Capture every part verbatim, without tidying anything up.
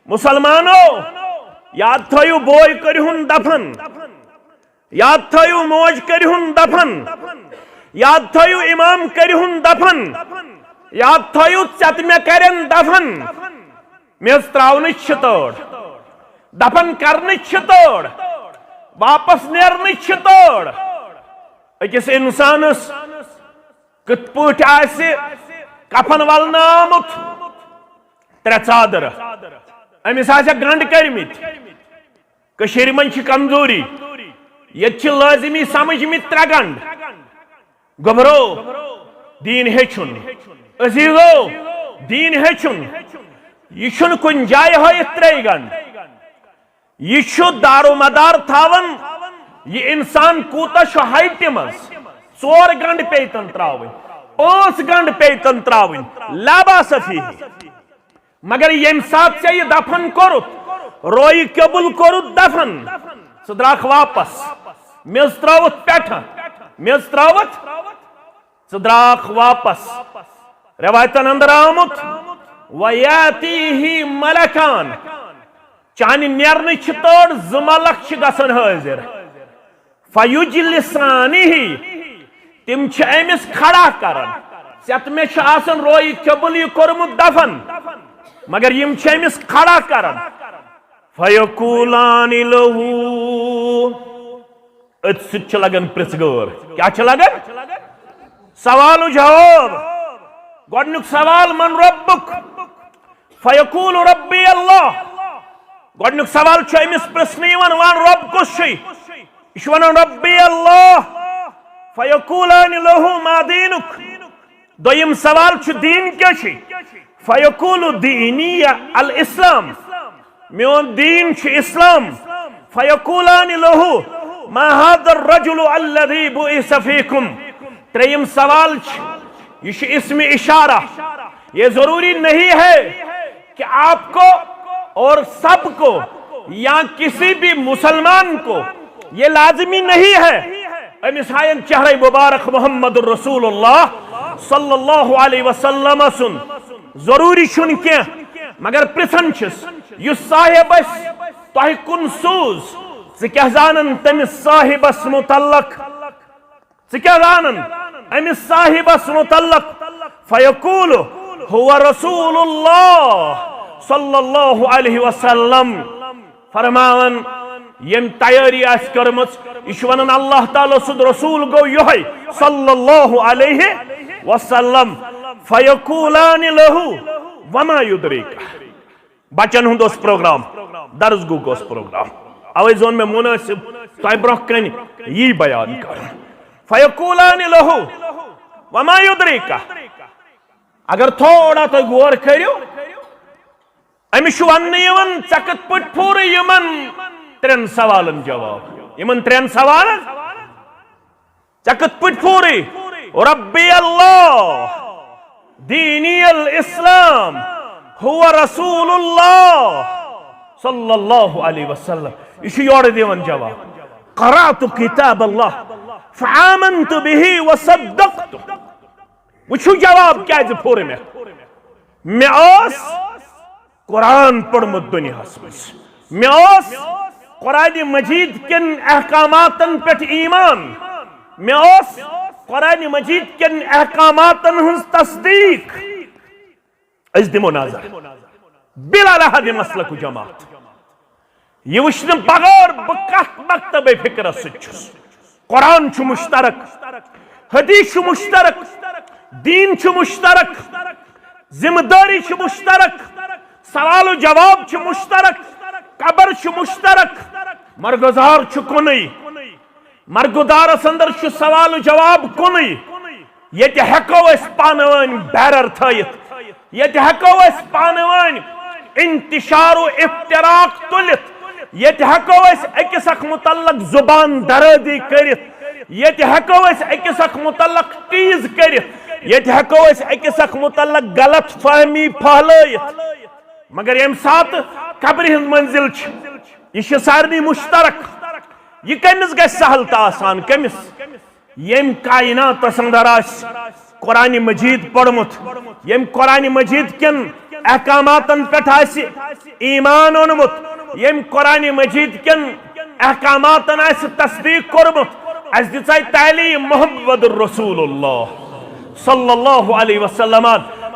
مسلمانو، یاد تھٲیِو، بوے کٔرِہُن دفن، یاد تھٲیِو، موج کٔرِہُن دفن، یاد تھٲیِو، امام کٔرِہُن دفن، یاد تھٲیِو، ژٮ۪تہٕ مےٚ کرن دفن۔ مےٚ حظ ترٛاونٕچ چھِ تٲڑ، دفن کرنٕچ چھِ تٲڑ، واپس نیرنٕچ چھِ تٲڑ۔ أکِس انسانس کِتھ پٲٹھۍ آسہِ کفن ولنہٕ آمُت؟ ترٛےٚ ژادرٕ۔ أمِس آسہِ گنٛڈ کٔرمٕتۍ۔ کٔشیٖرِ منٛز چھِ کمزوری۔ ییٚتہِ چھِ لٲزمی سمجھمٕتۍ ترٛےٚ گنٛڈ۔ گوٚبرو، دیٖن ہیٚچھُن۔ عزیزو، دیٖن ہیٚچھُن۔ یہِ چھُنہٕ کُنہِ جایہِ ہٲیِتھ ترٛیٚیہِ گنٛڈ۔ یہِ چھُ دارومدار تھاوان، یہِ انسان کوٗتاہ چھُ ہایٹہِ منٛز۔ ژور گنٛڈ پیٚیہِ تن ترٛاوٕنۍ، پانٛژھ گنٛڈ پیٚیہِ تن ترٛاوٕنۍ، لا باس فیہ۔ مگر ییٚمہِ ساتہٕ ژےٚ یہِ دفن کوٚرُتھ، رویہِ قبول کوٚرُتھ دفن، ژٕ درٛاکھ واپس، میٚژ ترٛٲوٕتھ پٮ۪ٹھٕ، میٚژ ترٛٲوٕتھ، ژٕ درٛاکھ واپس۔ رٮ۪وایتن اندر آمُت، وَيَأْتِيهِ مَلَكَانِ، چانہِ نیرنٕچ چھِ تٲڑ، زٕ ملک چھِ گژھان حٲضِر۔ فَيُجْلِسَانِهِ، تِم چھِ أمِس کھڑا کران۔ ژےٚ تہٕ مےٚ چھُ آسان رویہِ قبول یہِ کوٚرمُت دفن، مگر یِم چھِ أمِس کھڑا کران۔ فَيَقُولَانِ لَهُ، أتھۍ سۭتۍ چھِ لگان پرٛژھ گٲر۔ کیٛاہ چھِ لگان؟ سوال و جواب۔ گۄڈٕنیُک سوال، من ربک؟ فیقول ربی اللہ۔ گۄڈٕنیُک سوال چھُ أمِس پرٛژھنہٕ یِوان، وَن رۄب کُس چھُے؟ یہِ چھُ وَنان ربی اللہ۔ فیقولان لہ ما دینک۔ دوٚیِم سوال چھُ، دیٖن کیٛاہ چھُے؟ فیقول دینی الاسلام۔ میون دیٖن چھُ اسلام۔ فیقولان لہ ما هذا الرجل الذی بعث فیکم۔ ترٛیٚیِم سوال چھُ، یہِ چھُ اسم اشارہ۔ یہ ضروری نہیں ہے کہ آپ کو اور سب کو یا کسی بھی مسلمان کو یہ لازمی نہیں ہے۔ أمِس ہاین چہرے مبارک محمد رسول اللہ صلی اللہ علیہ وسلم سُنٛد۔ ضروری چھُنہٕ کینٛہہ، مگر پرژھان چھِس، یُس صاحب اسہِ تۄہہِ کُن سوٗز، ژٕ کیٛاہ زانان تٔمِس صاحبس متعلق؟ ژٕ کیٛاہ زانان أمِس صاحبس متعلق؟ فیقول هو رسول اللہ صلی اللہ علیہ وسلم۔ فرماوان، ییٚمۍ تیٲری آسہِ کٔرمٕژ، یہِ چھُ ونان، اللہ تعالیٰ سُنٛد رسول گوٚو یِہوٚے صلی اللہ علیہ وسلم۔ فیقولان لہ وما یدریک۔ بچن ہُنٛد اوس پروگرام، درس گوٚو اوس پروگرام، اوے زون مےٚ مناسب تۄہہِ برونٛہہ کنہِ یی بیان کرُن۔ فیقولان لہ وما یدریک۔ اگر تھوڑا تُہۍ غور کٔرِو، أمِس چھُ وننہٕ یِوان، ژےٚ کِتھ پٲٹھۍ پھوٗرٕ یِمن ترٛٮ۪ن سوالن جواب؟ یِمن ترٛٮ۪ن سوالن؟ ژےٚ کِتھ پٲٹھۍ پھوٗرٕ؟ ربی اللہ، دینی الاسلام، هو رسول اللہ صلی اللہ علیہ وسلم۔ یہِ چھُ یورٕ دِوان جواب، قرأت کتاب اللہ فآمنت به وصدقت۔ وٕچھِو جواب کیٛازِ پھوٚر مےٚ۔ مےٚ اوس قرآن پوٚرمُت دُنیاہَس منٛز۔ مےٚ اوس قرآن مجید کٮ۪ن احکاماتن پٮ۪ٹھ ایمان۔ مےٚ اوس قرآن مجید کٮ۪ن احکاماتن ہٕنٛز تصدیق۔ أسۍ دِمو نظر۔ بلا لحاظ مسلک و جماعت۔ یہِ وٕچھنہٕ بغٲر بہٕ کتھ مکتبے فکرس سۭتۍ چھُس۔ قرآن چھُ مشترک، حدیث چھُ مشترک، دیٖن چھُ مشترک، ذمہ دٲری چھِ مشترک، سوال و جواب چھُ مشترک، قبر چھُ مشترک، مرگزار چھُ کُنُے۔ مرگزارس اندر چھُ سوال و جواب کُنُے۔ ییٚتہِ ہٮ۪کو أسۍ پانہٕ ؤنۍ بیرر تھٲیِتھ، ییٚتہِ ہٮ۪کو أسۍ پانہٕ ؤنۍ انتشار و افتراق تُلِتھ، ییٚتہِ ہٮ۪کو أسۍ أکِس اکھ متعلق زبان درٲدی کٔرِتھ، ییٚتہِ ہٮ۪کو أسۍ أکِس اکھ متعلق ٹیٖز کٔرِتھ، ییٚتہِ ہٮ۪کو أسۍ أکِس اکھ متعلق غلط فہمی پھہلٲیِتھ۔ مگر ییٚمہِ ساتہٕ قبرِ ہٕنٛز منزل چھِ، یہِ چھِ سارنٕے مشترک۔ یہِ کٔمِس گژھِ سہل تہٕ آسان؟ کٔمِس؟ ییٚمۍ کائناتس اندر آسہِ قرآن مجید پوٚرمُت، ییٚمۍ قرآن مجید کٮ۪ن احکاماتن پٮ۪ٹھ آسہِ ایمان اوٚنمُت، ییٚمۍ قرآن مجید کٮ۪ن احکاماتن آسہِ تصدیق کوٚرمُت، اَسہِ دِژے تعلیٖم محمد رسول اللہ صلی اللہ علیہ وسلم۔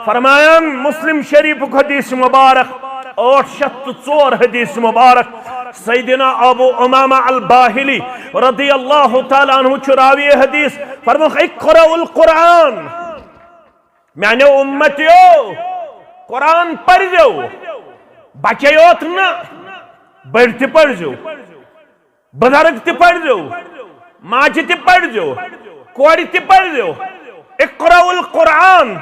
فرمایان مسلم شریفُک حدیث مبارک، ٲٹھ شیٚتھ تہٕ ژور حدیث مبارک، سیدنا ابو امامہ الباہلی رضی اللہ تعالیٰ عنہ چھُ راوی حدیث، فرمووُکھ، "اقرأوا القرآن"، میانیو امتیو، قرآن پٔرزیو، بچے یوت نہ، بٔڑۍ تہِ پٔرزیو۔ بزرگ تہِ پٔرزیو، ماجہِ تہِ پٔرزیو، کورِ تہِ پٔرزیو۔ اقرأوا القرآن،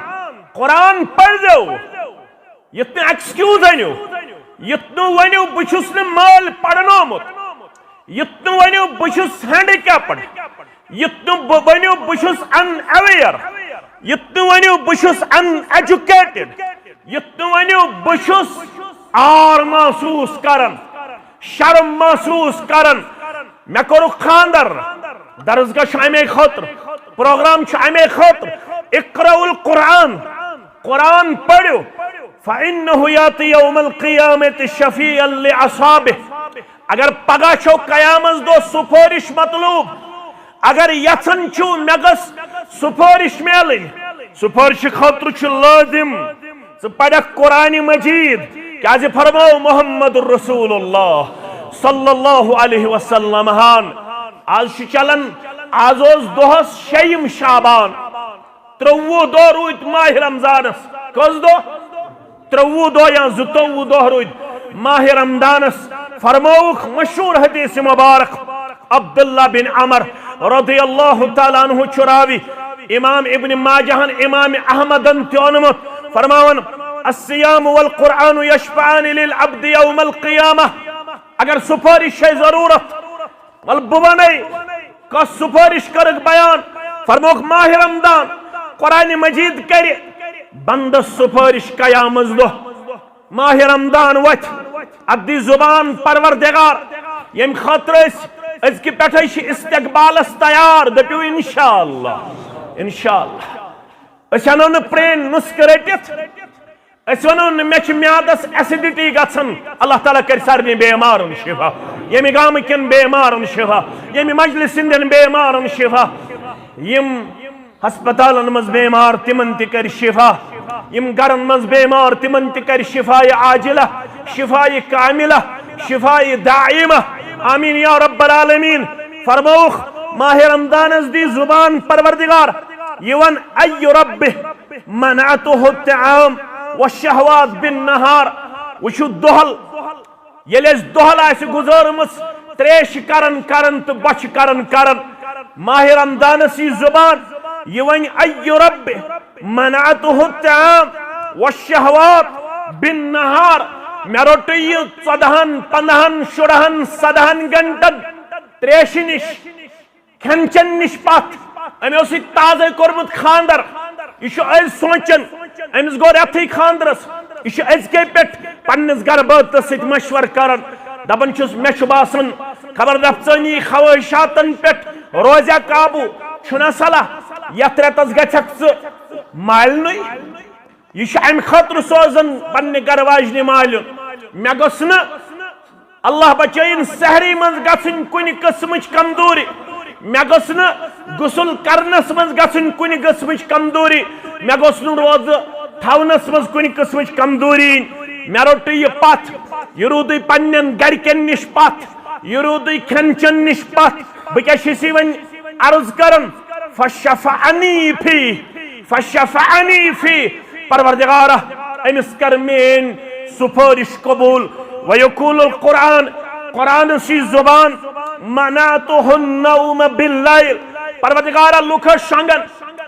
قرآن پٔرزیو۔ یُتھ نہٕ excuse أنِو، یُتھ نہٕ ؤنِو، "بہٕ چھُس نہٕ مٲلۍ پرنومُت"، یُتھ نہٕ ؤنِو، "بہٕ چھُس handicapped"، یُتھ نہٕ بہٕ ؤنِو، "بہٕ چھُس unaware"، یُتھ نہٕ ؤنِو، "بہٕ چھُس uneducated"، یُتھ نہٕ ؤنِو، "بہٕ چھُس عار محسوس کران"۔ شرم محسوس کران۔ مےٚ کوٚرُکھ خاندر، درسگاہ چھُ امے خٲطرٕ، پروگرام چھُ امے خٲطرٕ۔ اقرأوا القرآن، قرآن پٔرِو۔ فإنه يأتي يوم القيامة شفيعا لأصحابه۔ اگر پگاہ چھو قیامت دۄہ سفٲرِش مطلوب، اگر یژھان چھِو مےٚ گٔژھ سفٲرِش میلٕنۍ، سفٲرِشہِ خٲطرٕ چھُ لٲزِم ژٕ پرکھ قرآن مجید، کیازِ فرموو محمد رسول اللہ صلی اللہ علیہ وسلم ہن۔ آز چھُ چلان، آز اوس دۄہس شیٚیِم شعبان، ترٛۆوُہ دۄہ روٗدۍ ماہِ رمضانس۔ کٔژ دۄہ؟ ترٛۆوُہ دۄہ یا زٕتووُہ دۄہ روٗدۍ ماہِ رمضانس۔ فرمووُکھ مشہوٗر حدیث مبارک، عبداللہ بن عمر رضی اللہ تعالیٰ عنہ چھُ راوی، امام ابن ماجہن، امام احمدن تہِ اوٚنمُت، فرماوان، "الصیام والقرآن یشفعان للعبد یوم القیامہ"۔ اگر سفٲرِش چھے ضروٗرت، ول بہٕ ونے، کس سفٲرِش کٔرٕکھ بیان؟ فرمووُکھ ماہِ رمضان، قرآن مجید کرِ بندس سفٲرِش قیامس دۄہ۔ ماہِ رمضان وتھِ، اتھ دی زبان پروردگار، ییٚمہِ خٲطرٕ أسۍ أزکہِ پٮ۪ٹھے چھِ استقبالس تیار۔ دٔپِو انشاءاللہ، انشاءاللہ۔ أسۍ انو نہٕ پرٛٲنۍ نُسخہٕ رٔٹِتھ، أسۍ ونو نہٕ مےٚ چھِ میادس acidity گژھان۔ اللہ تعالیٰ کرِ سارنٕے بیمارن شفا، ییٚمہِ گامہٕ کٮ۪ن بیمارن شفا، ییٚمہِ مجلس ہٕنٛدٮ۪ن بیمارن شفا، یِم ہسپتالن منٛز بیمار تِمن تہِ کرِ شفا، یِم گرن منٛز بیمار تِمن تہِ کرِ شفایہِ عاجلہ، شفایہِ کاملہ، شفایہِ دائمہ۔ آمین یا رب العالمین۔ فرمووُکھ ماہِ رمضانس دی زبان پروردگار، یہِ ون، "ای رب منعته الطعام والشهوات بالنهار"۔ وٕچھِو دۄہل، ییٚلہِ اَسہِ دۄہل آسہِ گُزٲرمٕژ تریش کران کران تہٕ بۄچھِ کران کران، ماہِ رمضانس یی زبان، یہِ ونہِ، "ای رب منعته الطعام والشهوات بالنهار"، مےٚ روٚٹُے یہِ ژۄدہن، پندہن، شُرہن، سدہن گنٹن تریشہِ نِش، کھٮ۪ن چٮ۪ن نِش پتھ۔ أمۍ اوس یہِ تازے کوٚرمُت خاندر۔ یہِ چھُ أزۍ سونچان، أمِس گوٚو رٮ۪تھٕے خاندرس۔ یہِ چھُ أزکے پٮ۪ٹھ پننِس گرٕ بٲژس سۭتۍ مشورٕ کران، دپان چھُس، مےٚ چھُ باسان، خبر نفژٲنی خواہشاتن پٮ۪ٹھ روزیا قابو، چھُنہ صلاح یتھ رٮ۪تس گژھکھ ژٕ مالنُے۔ یہِ چھُ امہِ خٲطرٕ سوزان پننہِ گرٕ واجنہِ مالیُن۔ مےٚ گوٚژھ نہٕ، اللہ بچٲیِن، سحری منٛز گژھٕنۍ کُنہِ قٕسمٕچ کمزوری۔ مےٚ گوٚژھ نہٕ غسل کرنس منٛز گژھٕنۍ کُنہِ قٕسمٕچ کمزوری۔ مےٚ گوٚژھ نہٕ روزٕ تھاونس منٛز کُنہِ قٕسمٕچ کمزوری یِنۍ۔ مےٚ روٚٹُے یہِ پتھ، یہِ روٗدُے پننٮ۪ن گرِکٮ۪ن نِش پتھ، یہِ روٗدُے کھٮ۪ن چٮ۪ن نِش پتھ۔ بہٕ کیٛاہ چھُس یہِ وۄنۍ عرض کران؟ فشفعنی فی، فشفعنی فی، پروردگارا، أمِس کر میٲنۍ سفٲرِش قبول۔ ویقول القرآن، قرآنس یی زبان، منعته النوم باللیل، پروردگارا، لُکھ ٲسۍ شۄنگان،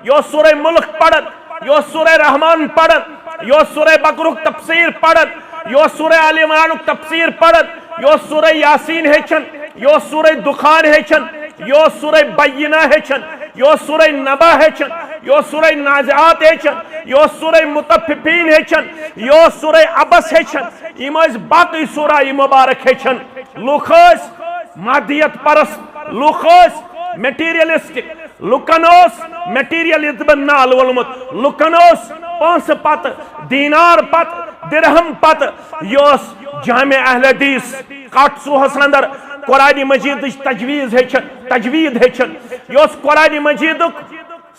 یہِ اوس سورہ ملک پران، یہِ اوس سورہ رحمان پران، یہِ اوس سورہ بقرک تفسیر پران، یہِ اوس سورہ آل عمرانک تفسیر پران، یہِ اوس سورہ یاسین ہیٚچھان، یہِ اوس سورہ دخان ہیٚچھان، یہِ اوس سورہ بینہ ہیٚچھان، یہِ اوس سورہ نبا ہیٚچھان، یہِ اوس سورہ نازعات ہیٚچھان، یہِ اوس سورہ مطففین ہیٚچھان، یہِ اوس سورہ عبس ہیٚچھان۔ یِم ٲسۍ باقٕے سورہ مبارک ہیٚچھان۔ لُکھ ٲسۍ مادیت پرست، لُکھ ٲسۍ materialistic، لُکن اوس materialism نال وولمُت، لُکن اوس پونٛسہٕ پتہٕ، دینار پتہٕ، درہم پتہٕ، یہِ اوس جامع اہل حدیث کاٹسوہس اندر قرآن مجیدٕچ تجویز ہیٚچھان، تجوید ہیٚچھان، یہِ اوس قرآن مجیدُک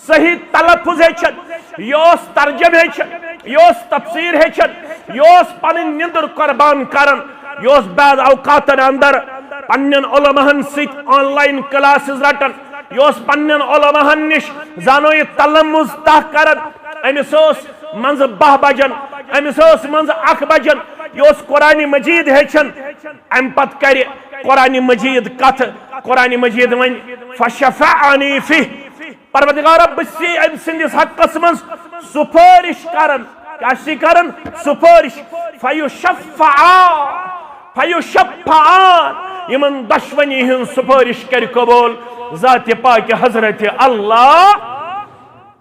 صحیح تلفظ ہیٚچھان، یہِ اوس ترجمہٕ ہیٚچھان، یہِ اوس تفسیر ہیٚچھان، یہِ اوس پنٕنۍ نِندٕر قربان کران، یہِ اوس بعض اوقاتن اندر پننٮ۪ن علماہن سۭتۍ آن لائن کلاسز رٹان، یہِ اوس پننٮ۪ن علماہن نِش زانو یہِ تلمذ تہ کران۔ أمِس ٲس منٛزٕ باہ بجان، أمِس ٲس منٛزٕ اکھ بجان، یہِ اوس قرآن مجید ہیٚچھان۔ امہِ پتہٕ کرِ قرآن مجید کتھ، قرآن مجید ونہِ، "فشفعنی فیہ"، پروردگارا، بہٕ چھُسے أمۍ سٕنٛدِس حقس منٛز سُفٲرِش کران۔ کیٛاہ چھُسے کران؟ سُفٲرِش۔ فیشفعان، فیشفعان، یِمن دۄشوٕنی ہٕنٛز سُفٲرِش کرِ قبول ذاتِ پاکہِ حضرت اللہ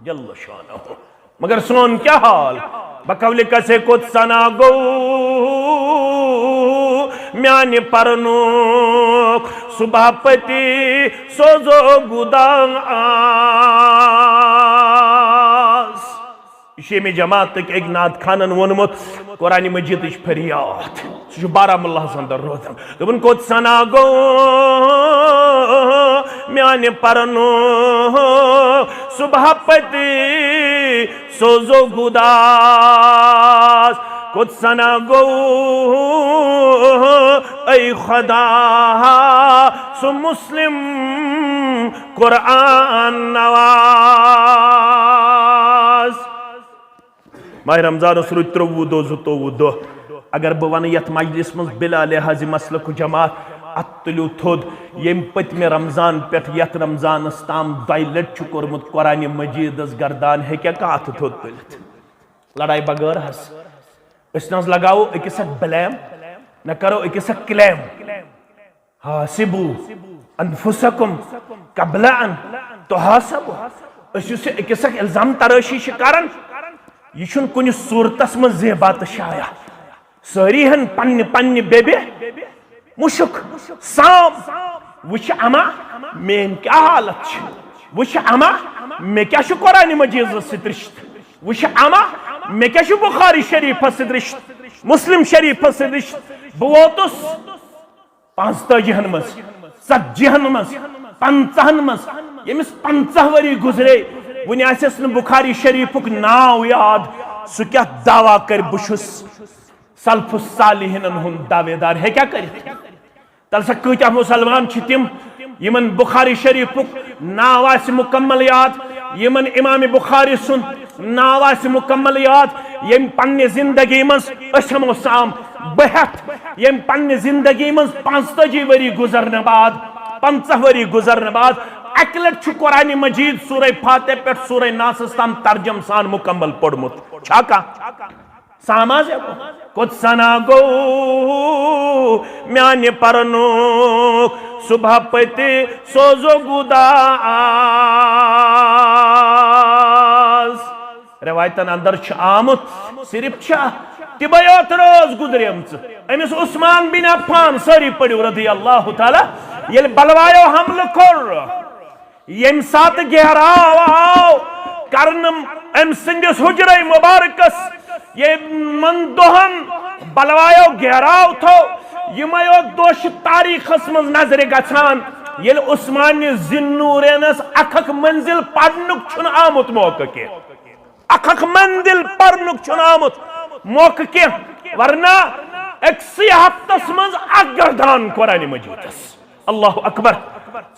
جل شانہ۔ مگر سون کیٛاہ حال؟ بقول کسِ کُت سنا گوٚو میانہِ پرنُک صبح پتی سوزو گُدان آس۔ یہِ چھُ ییٚمہِ جماعتٕکۍ أکۍ نعت خانن ووٚنمُت، قرآن مجیدٕچ فریاد۔ سُہ چھُ بارہمُلہس اندر روزان۔ دوٚپُن، "کوٚت سنا گوٚو میانہِ پرنُک صبح پتی سوزو گُداس، کوٚت سنا گوٚو اے خدا سُہ مسلم قرآن نواز؟" ماہ رمضانس روٗدۍ ترٛوٚوُہ دۄہ، زٕتووُہ دۄہ۔ اگر بہٕ ونہٕ یتھ مجلس منٛز بلا لحاظ مسلک و جماعت، اتھ تُلِو تھوٚد، ییٚمہِ پٔتمہِ رمضان پٮ۪ٹھ یتھ رمضانس تام دۄیہِ لٹہِ چھُ کوٚرمُت قرآن مجیدس گردان، ہیٚکیٛاہ کانٛہہ اتھٕ تھوٚد تُلِتھ؟ لڑایہِ بغٲر حظ۔ أسۍ نہ حظ لگاوو أکِس اکھ blame، نہ کرو أکِس اکھ claim۔ حاسبو انفسکم قبل ان تحاسبو۔ أسۍ یُس یہِ أکِس اکھ الزام ترٲشی چھِ کران، یہِ چھُنہٕ کُنہِ صورتس منٛز زیبا تہٕ شایع۔ سٲری ہن پننہِ پننہِ بیبہِ مُشُک سام۔ وٕچھ اما، میٲنۍ کیٛاہ حالت چھِ۔ وٕچھ اما، مےٚ کیٛاہ چھُ قرآن مجیدس سۭتۍ رِشتہٕ۔ وٕچھ اما، مےٚ کیٛاہ چھُ بخاری شریفس سۭتۍ رِشتہٕ، مسلم شریفس سۭتۍ رِشتہٕ۔ بہٕ ووتُس پانٛژتٲجی ہن منٛز، ژتجی ہن منٛز، پنٛژاہن منٛز، ییٚمِس پنٛژاہ ؤری گُزرے، وُنہِ آسٮ۪س نہٕ بخاری شریفُک ناو یاد، سُہ کیٛاہ دعویٰ کرِ، "بہٕ چھُس سلف الصالحینن ہُنٛد دعویدار"؟ ہیٚکیٛاہ کٔرِتھ؟ تیٚلہِ سا کۭتیٛاہ مسلمان چھِ تِم، یِمن بخاری شریفُک ناو آسہِ مکمل یاد، یِمن امام بخاری سُنٛد ناو آسہِ مکمل یاد، ییٚمۍ پننہِ زندگی منٛز، أسۍ ہٮ۪مو سام بہٕ ہٮ۪تھ، ییٚمۍ پننہِ زندگی منٛز پانٛژتٲجی ؤری گُزرنہٕ بعد، پنٛژاہ ؤری گُزرنہٕ بعد اکہِ لٹہِ چھُ قرآن مجید سورہ فاتحہ پٮ۪ٹھ سورہ ناسس تام ترجمہٕ سان مکمل پوٚرمُت۔ چھا کانٛہہ؟ سام حظ ہٮ۪کو۔ کوٚت سنا گوٚو میانہِ پرنُک صبح پٔتہِ سوزو گُداس۔ روایتن اندر چھُ آمُت، صرف چھا تِمے یوت رٲژ گُزریمژٕ۔ أمِس عثمان بن عفان، سٲری پٔرِو رضی اللہ تعالیٰ، ییٚلہِ بلوایو حملہٕ کوٚر، ییٚمہِ ساتہٕ گیراو آو کرنہٕ أمۍ سٕنٛدِس حجرے مبارکس، یِمن دۄہن بلوایو گیراو تھوو، یِمے یوت دۄہ چھِ تاریخس منٛز نظرِ گژھان، ییٚلہِ عثمانِ ذی النورینس اکھ اکھ منزل پرنُک چھُنہٕ آمُت موقعہٕ کینٛہہ۔ اکھ اکھ منزل پرنُک چھُنہٕ آمُت موقعہٕ کینٛہہ، ورنہ أکسٕے ہفتس منٛز اکھ گردان قرآن مجیدس۔ اللہ اکبر۔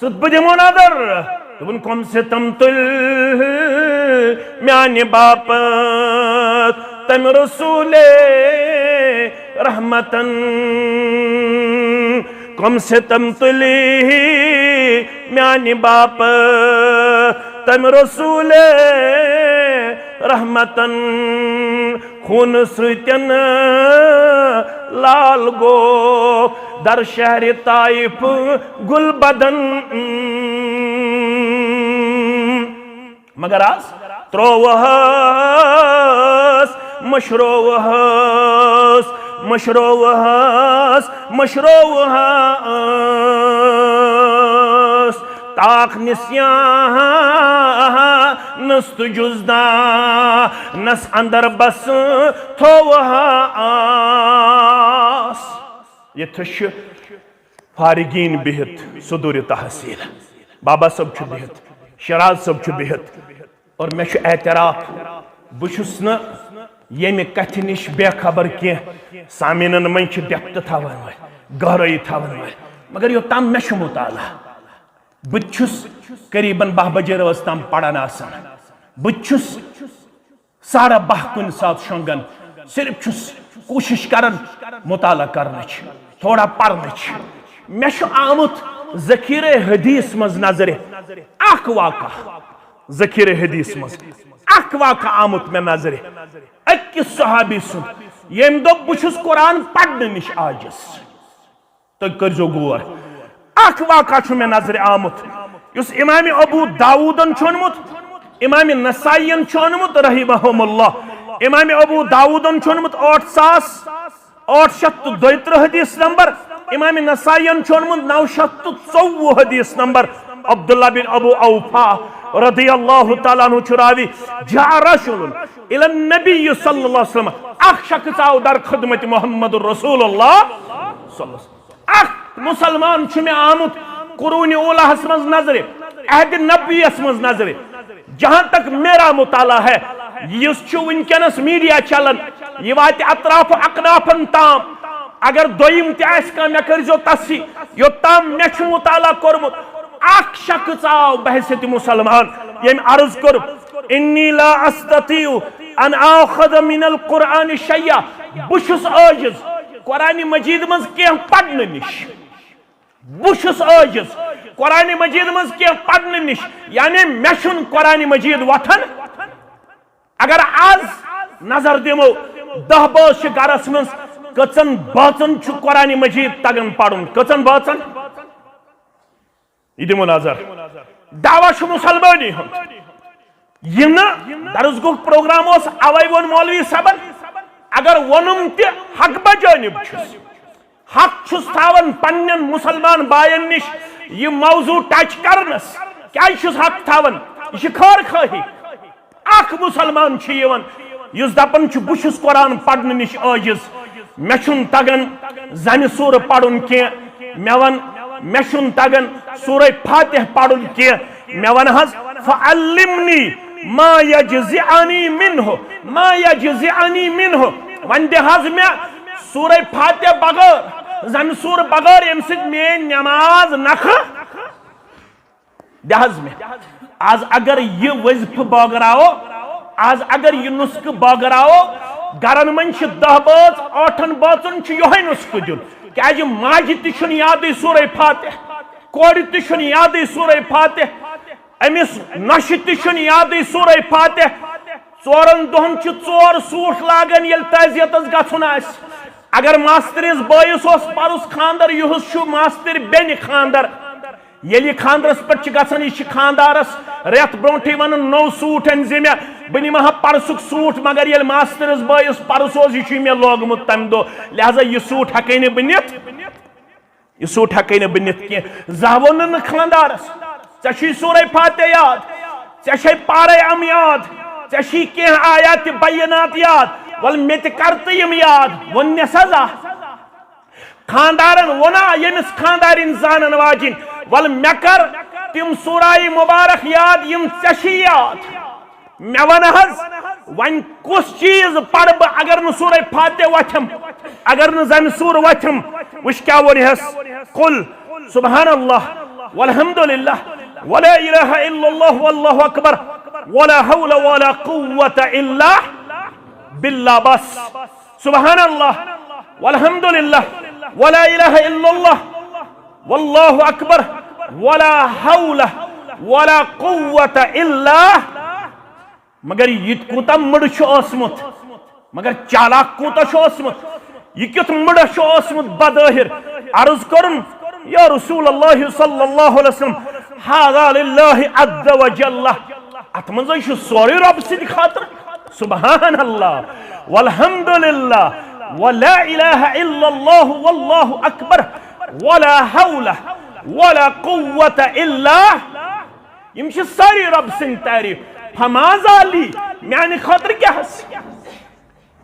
ژٕ بہٕ دِمو نظر۔ دوٚپُن، کم ستم تُلۍ میانہِ باپتھ تمہِ رسول رحمتن۔ کم ستم تُلۍ میانہِ باپتھ تمہِ رسول رحمتن۔ خوٗنہٕ سۭتٮ۪ن لال گوٚو در شہرِ طائف گُل بدن۔ مگر آز ترووہس، مٔشرووہس، مٔشرووہس، مٔشرووہس۔ تاک نسیانس تہٕ جزدانس اندر بس تھووہا آس۔ ییٚتھس چھِ فارغین بِہِتھ، صدور تحصیل بابا صٲب چھُ بِہِتھ، شیراز صٲب چھُ بِہِتھ، اور مےٚ چھُ اعتراف، بہٕ چھُس نہٕ ییٚمہِ کتھِ نِش بے خبر کینٛہہ۔ سامعیٖنن منٛز چھِ ڈیپتھ تھاون وٲلۍ، گہرٲیی تھاون وٲلۍ، مگر یوٚتام مےٚ چھُ مطالعہ، بہٕ تہِ چھُس قریباً باہ بجے رٲژ تام پران آسان۔ بہٕ تہِ چھُس ساڑٕ باہ کُنہِ ساتہٕ شۄنٛگان، صرف چھُس کوٗشِش کران مطالعہ کرنٕچ، تھوڑا پرنٕچ۔ مےٚ چھُ آمُت ذخیرے حدیث منٛز نظرِ اکھ واقعہ، ذخیرے حدیث منٛز اکھ واقعہ آمُت مےٚ نظرِ، أکِس صحابی سُنٛد، ییٚمۍ دوٚپ، "بہٕ چھُس قرآن پرنہٕ نِش عاجز۔" تُہۍ کٔرۍزیو غور۔ اکھ واقعہ چھُ مےٚ نظرِ آمُت، یُس امام ابو داوودن چھُ اوٚنمُت، امام نسائین چھُ اوٚنمُت، رحمہم اللہ۔ امام ابو داوودن چھُ اوٚنمُت ٲٹھ ساس ٲٹھ شیٚتھ تہٕ دۄیہِ ترٕٛہ حدیث نمبر، امام نسائین چھُ اوٚنمُت نو شیٚتھ تہٕ ژوٚوُہ حدیث نمبر۔ عبداللہ بن ابو اوفا رضی اللہ تعالیٰ عنہ چھُ راوی، جاء رجل الی النبی صلی اللہ علیہ وسلم، اکھ شخص آو در خدمت محمد رسول اللہ صلی اللہ علیہ وسلم۔ اکھ مسلمان چھُ مےٚ آمُت قرون اولاہس منٛز نظرِ، عہد نبویس منٛز نظرِ۔ جہاں تک میرا مطالعہ ہے، یُس چھُ وٕنکیٚنس میڈیا چلان، یہِ واتہِ اطراف و اکنافن تام۔ اگر دوٚیِم تہِ آسہِ کانٛہہ، مےٚ کٔرۍزیو تصحیح۔ یوٚتام مےٚ چھُ مطالعہ کوٚرمُت، اکھ شخص آو بحیثیت مسلمان، ییٚمۍ عرض کوٚر، "انی لا استطیع ان آخذ من القرآن شیئا"، بہٕ چھُس عاجز قرآن مجید منٛز کینٛہہ پرنہٕ نِش۔ بہٕ چھُس عٲجِز قرآن مجید منٛز کینٛہہ پرنہٕ نِش، یعنی مےٚ چھُنہٕ قرآن مجید وۄتھان۔ اگر از نظر دِمو، دَہ بٲژ چھِ گرس منٛز، کٔژن بٲژن چھُ قرآن مجید تگان پرُن؟ کٔژن بٲژن؟ یہِ دِمو نظر۔ دعویٰ چھُ مسلمٲنی ہُنٛد۔ یہِ نہٕ درس گوٚو پروگرام اوس، اوے ووٚن مولوی صٲبن، اگر ووٚنُم تہِ حق بجانب چھُس، حق چھُس تھاوان پننٮ۪ن مسلمان باین نِش۔ یہِ موضوع ٹچ کرنس کیازِ چھُس حق تھاوان؟ یہِ چھِ خٲر خٲہی۔ اکھ مسلمان چھُ یِوان یُس دپان چھُ، بہٕ چھُس قرآن پرنہٕ نِش عٲجز، مےٚ چھُنہٕ تگان زنہِ سورٕ پرُن کینٛہہ، مےٚ ون، مےٚ چھُنہٕ تگان سورہ فاتح پرُن کینٛہہ، مےٚ ون حظ، فعلمنی ما یجزئنی منہ، ما یجزئنی منہ، وۄنۍ دِ حظ مےٚ سورہ فاتح بغٲر، زنہِ سورٕ بغٲر، ییٚمہِ سۭتۍ میٲنۍ نماز نکھٕ۔ دِ حظ مےٚ۔ از اگر یہِ وظیفہٕ بٲگراوو، از اگر یہِ نسخہٕ بٲگراوو، گرن منٛز چھِ دَہ بٲژ، ٲٹھن بٲژن چھُ یِہوٚے نسخہٕ دیُن۔ کیازِ ماجہِ تہِ چھُنہٕ یادٕے سورہ فاتح، کورِ تہِ چھُنہٕ یادٕے سورہ فاتح، أمِس نۄشہِ تہِ چھُنہٕ یادٕے سورہ فاتح۔ ژورن دۄہن چھِ ژور سوٗٹ لاگان، ییٚلہِ تعزیتس گژھُن آسہِ۔ اگر ماستٕرِس بٲیِس اوس پرُس خانٛدر، یُہُس چھُ ماستٕرۍ بیٚنہِ خانٛدر۔ ییٚلہِ خانٛدرس پٮ۪ٹھ چھِ گژھان، یہِ چھِ خانٛدارس رٮ۪تھ برونٛٹھٕے ونان، "نوٚو سوٗٹ أنۍ زِ مےٚ، بہٕ نِمہٕ ہا پرسُک سوٗٹ"، مگر ییٚلہِ ماستٕرِس بٲیِس پرُس اوس، یہِ چھُے مےٚ لوگمُت تمہِ دۄہ، لہذا یہِ سوٗٹ ہٮ۪کے نہٕ بہٕ نِتھ، یہِ سوٗٹ ہٮ۪کے نہٕ بہٕ نِتھ کینٛہہ۔ زانٛہہ ووٚن نہٕ خانٛدارس، "ژےٚ چھُے سورہ فاتح یاد، ژےٚ چھے پارے ام یاد، ژےٚ چھی کینٛہہ آیات بینات یاد، ول مےٚ تہِ کر تہٕ یِم یاد"، ووٚن نٮ۪س حظ آ۔ خانٛدارن ووٚنا ییٚمِس خانٛدارِنۍ زانن واجِنۍ، "ول مےٚ کر تِم سورہ مبارک یاد یِم ژےٚ چھی یاد۔ مےٚ وَن حظ، وۄنۍ کُس چیٖز پرٕ بہٕ اگر نہٕ سورہ فاتح وۄتھم، اگر نہٕ زنہِ سورٕ وۄتھم؟" وٕچھ کیٛاہ ووٚن ہس، "قل سبحان اللہ والحمد للہ ولا الہ الا اللہ واللہ اکبر ولا حول ولا قوة الا باللہ"۔ بس۔ سبحان اللہ والحمد للہ ولا الہ الا اللہ واللہ اکبر ولا حول ولا قوة الا۔ مگر یہِ کوٗتاہ مٕڑٕ چھُ اوسمُت، مگر چالاک کوٗتاہ چھُ اوسمُت، یہِ کیُتھ مٕڑٕ چھُ اوسمُت بظٲہر۔ عرض کوٚرُن، یا رسول اللہ صلی اللہ علیہ وسلم، هذا للہ عز وجل، اتھ منٛز چھُ سورُے رۄب سٕنٛدِ خٲطرٕ۔ سبحان اللہ والحمد للہ ولا الہ الا اللہ واللہ اکبر ولا حول ولا قوة الا یِم چھِ سٲری رۄب سٕنٛدۍ تعریٖف۔ فماذا لی، میانہِ خٲطرٕ کیٛاہ حظ؟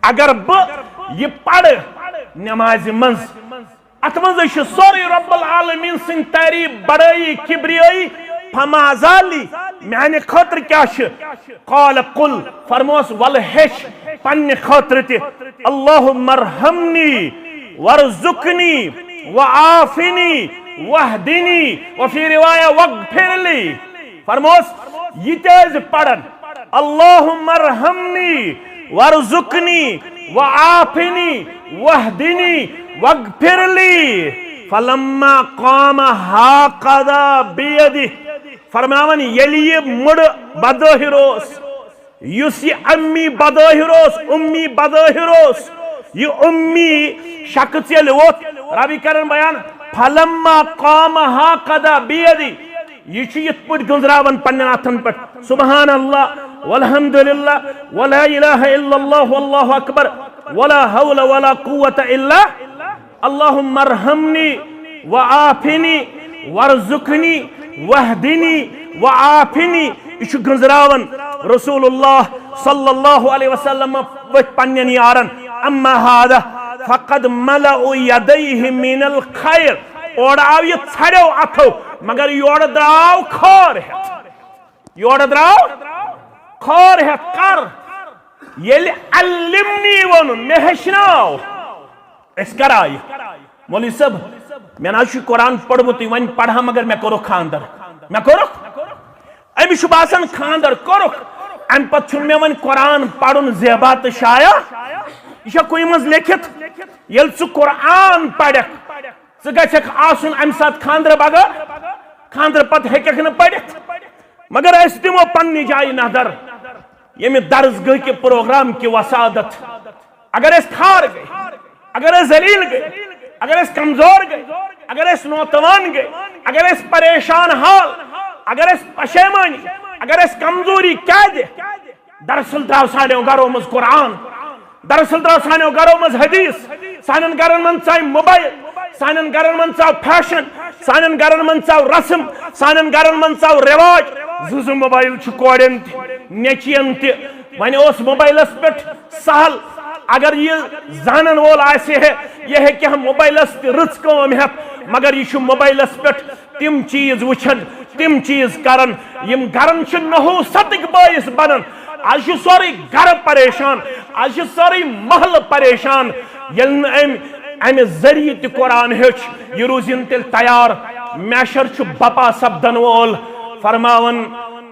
اگر بہٕ یہِ پرٕ نمازِ منٛز، اتھ منٛز چھُ سورُے رب العالمین سٕنٛدۍ تعریٖف، بڑٲیی، کبریٲیی۔ فماذا لی، میانہِ خٲطرٕ کیٛاہ چھُ؟ قال قل، فرموس، ول ہیٚچھ پننہِ خٲطرٕ تہِ۔ اللہم ارحمنی وارزقنی وعافنی واہدنی، وفی روایہ واغفر لی۔ فرموس، یہِ تہِ ٲسۍ پران، اللہم ارحمنی وارزقنی وعافنی واہدنی واغفر لی۔ فلما قام ہاکذا بیدی، فرماوان، ییٚلہِ یہِ مُڑٕ بظٲہِر اوس، یُس یہِ امی بظٲہِر اوس، امی بظٲہِر اوس، یہِ امی شخص ییٚلہِ ووٚتھ، ربی کرن بیان، فلما قام ہاکذا بیدی، یہِ چھُ یِتھ پٲٹھۍ گٔنزراوان پننٮ۪ن اتھن پٮ۪ٹھ، سبحان اللہ، والحمد للہ، ولا الہ الا اللہ، واللہ اکبر، ولا حول ولا قوت الا، اللہم ارحمنی وعافنی وارزقنی واہدنی وعافنی۔ یہِ چھُ گٔنزراوان رسول اللہ صلی اللہ علیہ وسلم پٔتۍ پننٮ۪ن یارن۔ اما ہذا فقد ملأ یدیہ من الخیر۔ اورٕ آو یہِ ژھڑیو اتھو، مگر یورٕ درٛاو خٲر ہٮ۪تھ۔ یورٕ درٛاو خٲر ہٮ۪تھ۔ کر؟ ییٚلہِ علمنی ووٚنُن، مےٚ ہیٚچھناو۔ أسۍ کر آیہِ؟ مولوی صٲب، مےٚ نہ حظ چھُ قرآن پوٚرمُتٕے، وۄنۍ پرہا، مگر مےٚ کوٚرُکھ خانٛدر۔ مےٚ کوٚرُکھ؟ أمِس چھُ باسان خانٛدر کوٚرُکھ، اَمہِ پتہٕ چھُنہٕ مےٚ وۄنۍ قرآن پرُن زیبا تہٕ شایع۔ یہِ چھا کُنہِ منٛز لیکھِتھ؟ ییٚلہِ ژٕ قرآن پرکھ، ژٕ گژھکھ آسُن اَمہِ ساتہٕ خانٛدرٕ بغٲر، خانٛدرٕ پتہٕ ہیٚککھ نہٕ پٔرِتھ۔ مگر أسۍ دِمو پننہِ جایہِ نظر، ییٚمہِ درس گاہ کہِ پروگرام کہِ وسادت، اگر أسۍ خار گٔے، اگر أسۍ ذلیل گٔے، اگر أسۍ کمزور گٔے، اگر أسۍ نوتوان گٔے، اگر أسۍ پریشان حال، اگر أسۍ پشیمانی، اگر أسۍ کمزوری کیٛازِ؟ دراصل درٛاو سانیو گرو منٛز قرآن، دراصل درٛاو سانیو گرو منٛز حدیث، سانٮ۪ن گرن منٛز ژاے موبایل، سانٮ۪ن گرن منٛز ژاو فیشن، سانٮ۪ن گرن منٛز ژاو رسم، سانٮ۪ن گرن منٛز ژاو رواج۔ زٕ زٕ موبایل چھِ کورٮ۪ن تہِ، نیٚچوٮ۪ن تہِ۔ وۄنۍ اوس موبایلس پٮ۪ٹھ سہل، اگر یہِ زانن وول آسہِ ہے، یہِ ہیٚکہِ ہا موبایلس تہِ رٕژ کٲم ہٮ۪تھ، مگر یہِ چھُ موبایلس پٮ۪ٹھ تِم چیٖز وٕچھان، تِم چیٖز کران، یِم گرن چھِ نحوستٕکۍ بٲعث بنان۔ از چھُ سورُے گرٕ پریشان، از چھُ سورُے محلہٕ پریشان۔ ییٚلہِ نہٕ أمۍ امہِ ذٔریعہٕ تہِ قرآن ہیوٚچھ، یہِ روٗزِن تیٚلہِ تیار۔ محشر چھُ بپا سپدن وول۔ فرماوان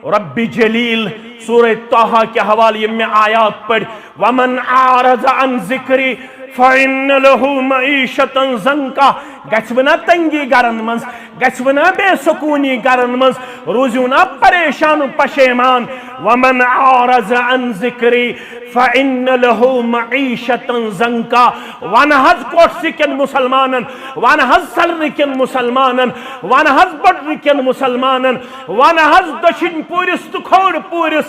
رب جلیل سورہ طٰہٰ کہِ حوالہٕ یِم مےٚ آیات پٔرۍ، ومن اعرض عن ذکری فان لہ معیشتا ضنکا۔ گژھِ ونا تنگی گرن منٛز، گژھِ ونا بے سکونی گرن منٛز، روٗزِو نا پریشان و پشیمان۔ ومن اعرض عن ذکری فان لہ معیشتا ضنکا۔ ون حظ کوٹھسہِ کٮ۪ن مسلمانن، ون حظ سلرِ کٮ۪ن مسلمانن، ون حظ بٹرِ کٮ۪ن مسلمانن، ون حظ دٔچھِنۍ پوٗرِس تہٕ کھووُر پوٗرِس۔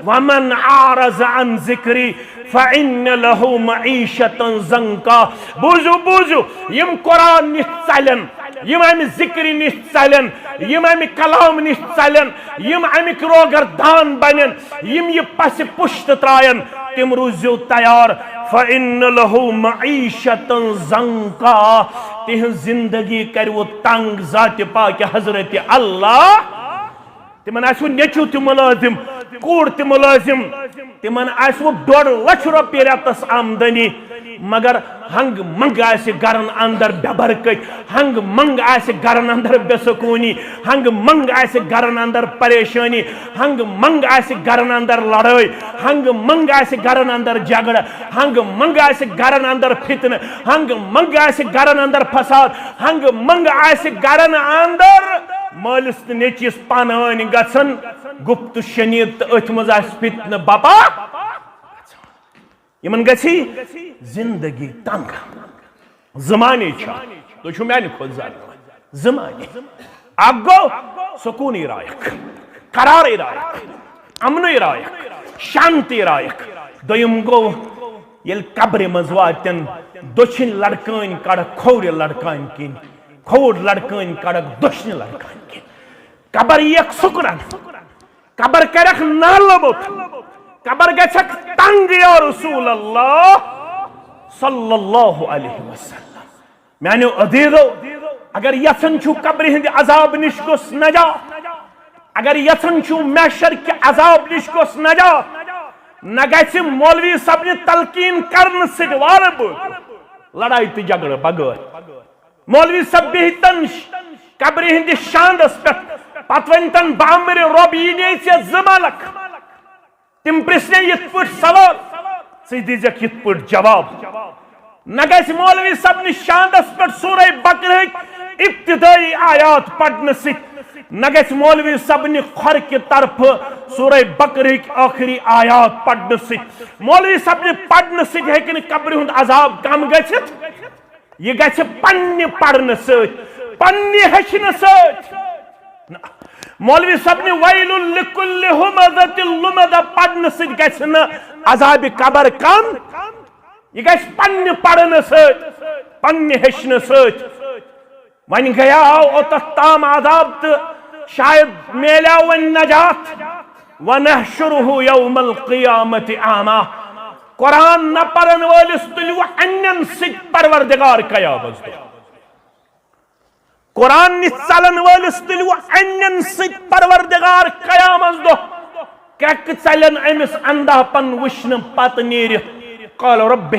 ومن اعرض عن ذکری فان لہ معیشتا ضنکا۔ بوٗزِو، بوٗزِو، یِم قرآن نِش ژلن، یِم امہِ ذکرِ نِش ژلن، یِم امہِ کلام نِش ژلن، یِم امِکۍ روگردان بنن، یِم یہِ پسِ پُشت ترٛاین، تِم روٗزِو تیار۔ فان لہ معیشتا ضنکا، تِہنٛز زندگی کرِوٕ تنگ ذاتِ پاکِ حضرت اللہ۔ تِمن آسہِ وۄنۍ نیٚچو تہِ مُلٲزِم، کوٗر تہِ مُلٲزِم، تِمن آسہِ وۄنۍ ڈۄڈ لچھ رۄپیہِ رٮ۪تس آمدنی، مگر ہنٛگہٕ منٛگہٕ آسہِ گرن اندر بے برکتۍ، ہنٛگہٕ منٛگہٕ آسہِ گرن اندر بے سکوٗنی، ہنٛگہٕ منٛگہٕ آسہِ گرن اندر پریشٲنی، ہنٛگہٕ منٛگہٕ آسہِ گرن اندر لڑٲے، ہنٛگہٕ منٛگہٕ آسہِ گرن اندر جھگڑٕ، ہنٛگہٕ منٛگہٕ آسہِ گرن اندر فتنہٕ، ہنٛگہٕ منٛگہٕ آسہِ گرن اندر فساد، ہنٛگہٕ منٛگہٕ آسہِ گرن اندر مٲلِس تہٕ نیٚچوِس پانہٕ ؤنۍ گژھن گُپت شنید تہٕ أتھۍ منٛز آسہِ فتنہٕ بپا۔ یِمن گژھِ زندگی تنگ۔ زٕ معنی چھِ، تُہۍ چھِو میانہِ کھۄتہٕ زیادٕ زٕ معنی۔ اکھ گوٚو سکوٗنٕے رایکھ، قرارٕے رایکھ، امنٕے رایکھ، شانتی رایکھ۔ دوٚیِم گوٚو ییٚلہِ قبرِ منٛز واتن، دٔچھِنۍ لڑکٲنۍ کڑکھ کھوورِ لڑکانۍ کِنۍ، کھووُر لڑکٲنۍ کڑکھ دٔچھنہِ لڑکانۍ کِنۍ۔ قبر ییکھ سُکرن، قبر کرکھ نالہٕ موٚت، قبر گژھکھ تنگ یا رسول اللہ صلی اللہ علیہ وسلم۔ میانیو عزیزو، اگر یژھان چھو قبرِ ہند عذاب نش گوٚژھ نجات، اگر یژھان چھو محشر کہ عذاب نش گوٚژھ نجات، نہ گژھِ مولوی صٲبنہِ تلقین کرنہٕ سۭتۍ وارٕ بہٕ لڑائی تہٕ جھگڑٕ بغٲر۔ مولوی صٲب بِہتن قبرِ ہندِس شاندس پٮ۪ٹھ، پتہٕ ؤنتن، بامرِ رۄب، یی نے ژےٚ زٕ ملک۔ تِم پرژھنے یِتھ پٲٹھۍ سوال، ژٕ دیٖزٮ۪کھ یِتھ پٲٹھۍ جواب۔ نہ گژھِ مولوی صٲبنہِ شاندس پٮ۪ٹھ سورہ بقرہٕکۍ ابتدٲئی آیات پرنہٕ سۭتۍ، نہ گژھِ مولوی صٲبنہِ کھۄرکہِ طرفہٕ سورہ بقرہٕکۍ ٲخری آیات پرنہٕ سۭتۍ۔ مولوی صٲبنہِ پرنہٕ سۭتۍ ہیٚکہِ نہٕ قبرِ ہُنٛد عذاب کم گٔژھِتھ۔ یہِ گژھِ پننہِ پرنہٕ سۭتۍ، پننہِ ہیٚچھنہٕ سۭتۍ۔ مولوی صٲبنہِ ویل لکل ہمزۃ لمزہ پرنہٕ سۭتۍ گژھِ نہٕ عذابِ قبر کم۔ یہِ گژھِ پننہِ پرنہٕ سۭتۍ، پننہِ ہیٚچھنہٕ سۭتۍ۔ وۄنۍ گٔیاو اوٚتتھ تام عذاب تہٕ شاید میلیو وۄنۍ نجات۔ ونحشرہ یوم القیامۃ اعمی۔ قرآن نہ پرن وٲلِس تُلِو انٮ۪ن سۭتۍ پروردگار قیامت دۄہ۔ قرآن نِش ژلن وٲلِس تُلِو انٮ۪ن سۭتۍ پروردگار قیامت دۄہ۔ کرٛٮ۪کہٕ ژلن أمِس اندھاپن وٕچھنہٕ پتہٕ نیٖرِتھ۔ قال رب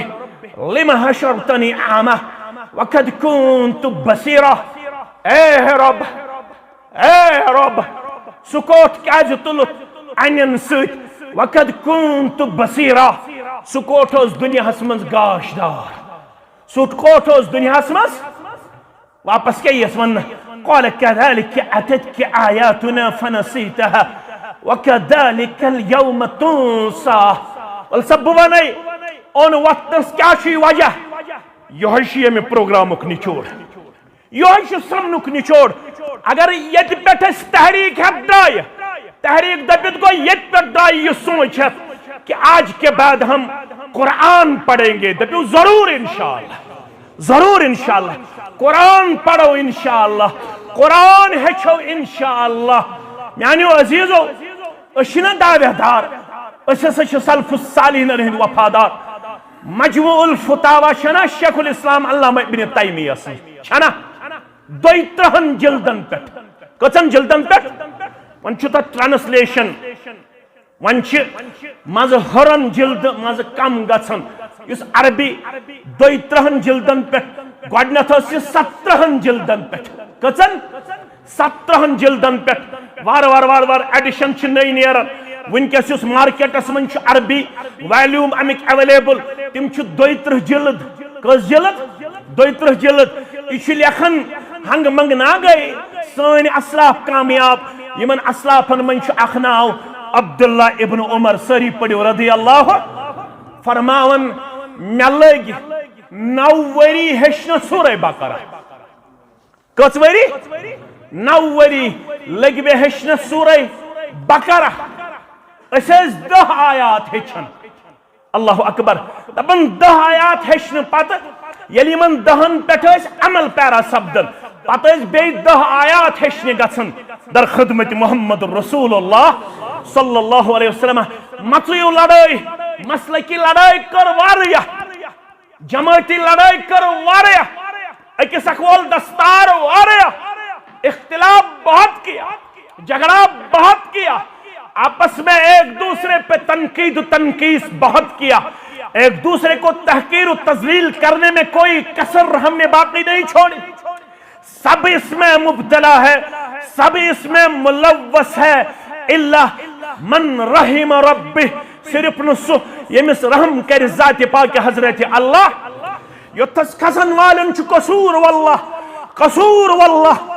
لم حشرتنی اعمی وقد كنت بصیرا۔ اے رب، اے رب، سُہ کوٹھ کیازِ تُلُتھ انٮ۪ن سۭتۍ؟ وقد كنت بصیرا، سُہ کوٹھ اوس دُنیاہس منٛز گاش دار، سُہ کوٹھ اوس دُنیاہس منٛز۔ واپس کیٛاہ یِیَس وننہٕ؟ قال كذلك أتتك آياتنا فنسيتها وكذلك اليوم تنسى۔ وَلہٕ سا بہٕ وَنَے، اوٚن وقتس کیٛاہ چھُ یہِ وجہ؟ یِہوٚے چھُ ییٚمہِ پروگرامُک نچوڑ، یِہوٚے چھُ سمنُک نچوڑ۔ اگر ییٚتہِ پٮ۪ٹھ أسۍ تحریک ہٮ۪تھ درٛایہِ، تحریک دٔپِتھ گوٚو ییٚتہِ پٮ۪ٹھ درٛایہِ یہِ سونٛچ ہٮ۪تھ کہ آج کے بعد ہم قرآن پڑھیں گے، دٔپِو ضروٗر انشاءاللہ۔ ضروٗر انشاءاللہ۔ قرآن پرو انشاءاللہ۔ قرآن ہیٚچھو انشاءاللہ۔ میانیو عزیزو، أسۍ چھِنہ دعویٰ دار، أسۍ ہسا چھِ سلف الصالحین ہٕنٛدۍ وفادار۔ مجموع الفتاویٰ چھنا شیخ الاسلام علامہ ابن تیمیہ سٕنٛز، چھنا؟ دۄیہِ ترٕٛہن جلدن پٮ۪ٹھ۔ کٔژن جلدن پٮ۪ٹھ؟ وۄنۍ چھُ تتھ translation۔ وۄنۍ چھِ منٛزٕ ہُران جلد منٛزٕ کم گژھان۔ یُس عربی دۄیہِ ترٕٛہن جلدن پٮ۪ٹھ، گۄڈٕنٮ۪تھ ٲس یہِ سترٕٛہن جلدن پٮ۪ٹھ۔ کٔژن؟ سترٕٛہن جلدن پٮ۪ٹھ۔ وارٕ وارٕ وارٕ وارٕ edition چھِ نٔے نیران۔ وٕنکیٚس یُس مارکیٹس منٛز چھُ عربی volume اَمِکۍ available، تِم چھِ دۄیہِ ترٕٛہ جلد۔ کٔژ جلد؟ دۄیہِ ترٕٛہ جلد۔ یہِ چھُ لیکھان ہنگ منگ نا گٔے سٲنۍ اسلاف کامیاب۔ یِمن اسلافن منٛز چھُ اکھ ناو عبداللہ ابن عمر، سٲری پٔرِو رضی اللہ، فرماوان، مےٚ لٔگۍ نو ؤری ہیٚچھنس سورہ بقرہ۔ کٔژ ؤری؟ نو ؤری لٔگۍ مےٚ ہیٚچھنس سورہ بقرہ۔ أسۍ ٲسۍ دَہ آیات ہیٚچھان۔ اللہ اکبر۔ دپان دَہ آیات ہیٚچھنہٕ پتہٕ ییٚلہِ یِمن دَہن پٮ۪ٹھ ٲسۍ عمل پیرا سپدان، پتہٕ ٲسۍ بیٚیہِ دَہ آیات ہیٚچھنہِ گژھان۔ در خدمت محمد رسول اللہ صلی اللہ علیہ وسلم۔ مژٕیو لڑٲے، مسلکی لڑٲے کٔر واریاہ، جماعتی لڑائی کر واریاہ، أکِس اکھ وول دستار واریاہ، اختلاف بہت کیا، جھگڑا بہت کیا، آپس میں ایک دوسرے پہ تنقید و تنقیص بہت کیا، ایک دوسرے کو تحقیر و تذلیل کرنے میں کوئی کسر ہم نے باقی نہیں چھوڑی۔ سب اس میں مبتلا ہے، سب اس میں ملوث ہے، الا من رحم ربہ، صرف نہ سہ ییٚمِس رحم کرِ ذاتِ پاکِ حضرت اللہ۔ یوٚتَس کھسن والٮ۪ن چھُ قصور واللہ، قصور واللہ،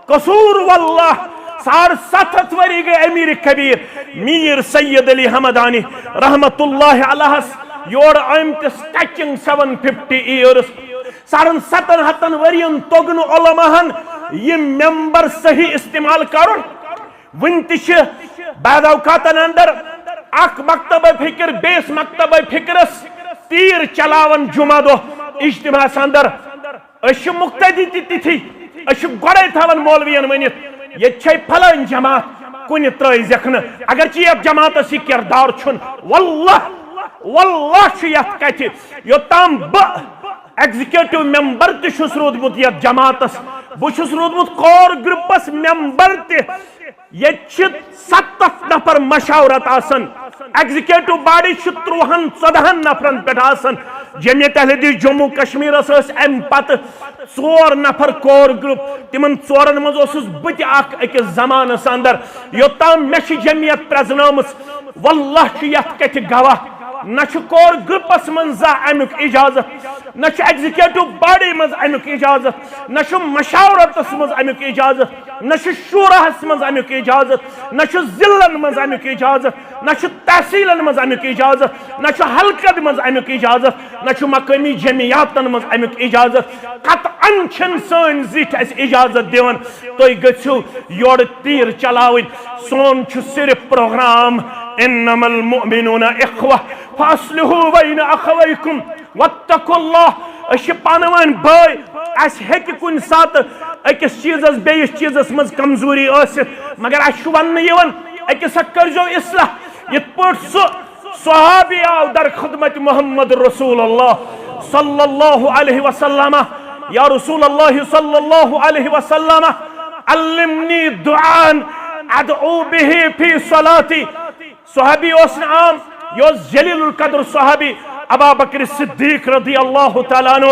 قصور واللہ۔ ساڑ ستھ ہتھ ؤری گٔے امیر کبیر میر سید علی ہمدانی رحمت اللہ علیہس یور آمتِس touching seven fifty years۔ ساڑن ستن ہتن ؤرین توٚگ نہٕ علماہن یہِ ممبر صحیح استعمال کرُن۔ وُنہِ تہِ چھِ بعض اوقاتن اندر اکھ مکتبہ فکر بیٚیِس مکتبہ فکرس تیٖر چلاوان جمعہ دۄہ اجتماعس اندر۔ أسۍ چھِ مقتدی تہِ تِتھی، أسۍ چھِ گۄڈے تھاوان مولوین ؤنِتھ، ییٚتہِ چھے پھلٲنۍ جماعت، کُنہِ ترٲوزیکھ نہٕ۔ اگرچہِ یتھ جماعتس یہِ کردار چھُنہٕ، واللہ، واللہ چھُ یتھ کتھِ، یوٚتام بہٕ ایگزیکیٹو ممبر تہِ چھُس روٗدمُت یتھ جماعتس، بہٕ چھُس روٗدمُت کور گروپس ممبر تہِ۔ ییٚتہِ چھِ ستتھ نفر مشاورت آسان، ایگزیکیٹو باڈی چھِ ترٛوہن ژۄدہن نفرن پٮ۪ٹھ آسان۔ جمعیت اہل حدیث جموں کشمیرس ٲسۍ امہِ پتہٕ ژور نفر کور گروپ، تِمن ژورن منٛز اوسُس بہٕ تہِ اکھ أکِس زمانس اندر۔ یوٚتام مےٚ چھِ جمعیت پرزنٲومٕژ، واللہ چھُ یتھ کتھِ گواہ، نہ چھُ کور گروپس منٛز زانٛہہ امیُک اجازت، نہ چھُ ایگزیکیٹو باڈی منٛز امیُک اجازت، نہ چھُ مشاورتس منٛز امیُک اجازت، نہ چھُ شوراہس منٛز امیُک اجازت، نہ چھُ ضلعن منٛز امیُک اجازت، نہ چھُ تحصیلن منٛز امیُک اجازت، نہ چھُ حلقن منٛز امیُک اجازت، نہ چھُ مقٲمی جمعیاتن منٛز امیُک اجازت۔ قطعاً چھِنہٕ سٲنۍ زِٹھۍ اَسہِ اجازت دِوان، تُہۍ گٔژھِو یورٕ تیٖر چلاوٕنۍ۔ سون چھُ صرف پروگرام، انما المؤمنون اخوہ فاصلحوا بین اخویکم واتقوا اللہ۔ أسۍ چھِ پانہٕ ؤنۍ بٲے، اَسہِ ہیٚکہِ کُنہِ ساتہٕ أکِس چیٖزس بیٚیِس چیٖزس منٛز کمزوری ٲسِتھ، مگر اَسہِ چھُ وننہٕ یِوان، أکِس اکھ کٔرۍزیو اصلاح۔ یِتھ پٲٹھۍ سُہ صحابی آو در خدمت محمد رسول اللہ صلی اللہ علیہ وسلم، یا رسول اللہ صلی اللہ علیہ وسلم، علمنی دعاء ادعو به فی صلاتی۔ صحابی اوس نہٕ عام، یہِ اوس جلیل القدر صحابی ابا بکر صدیق رضی اللہ تعالیٰ عنہ۔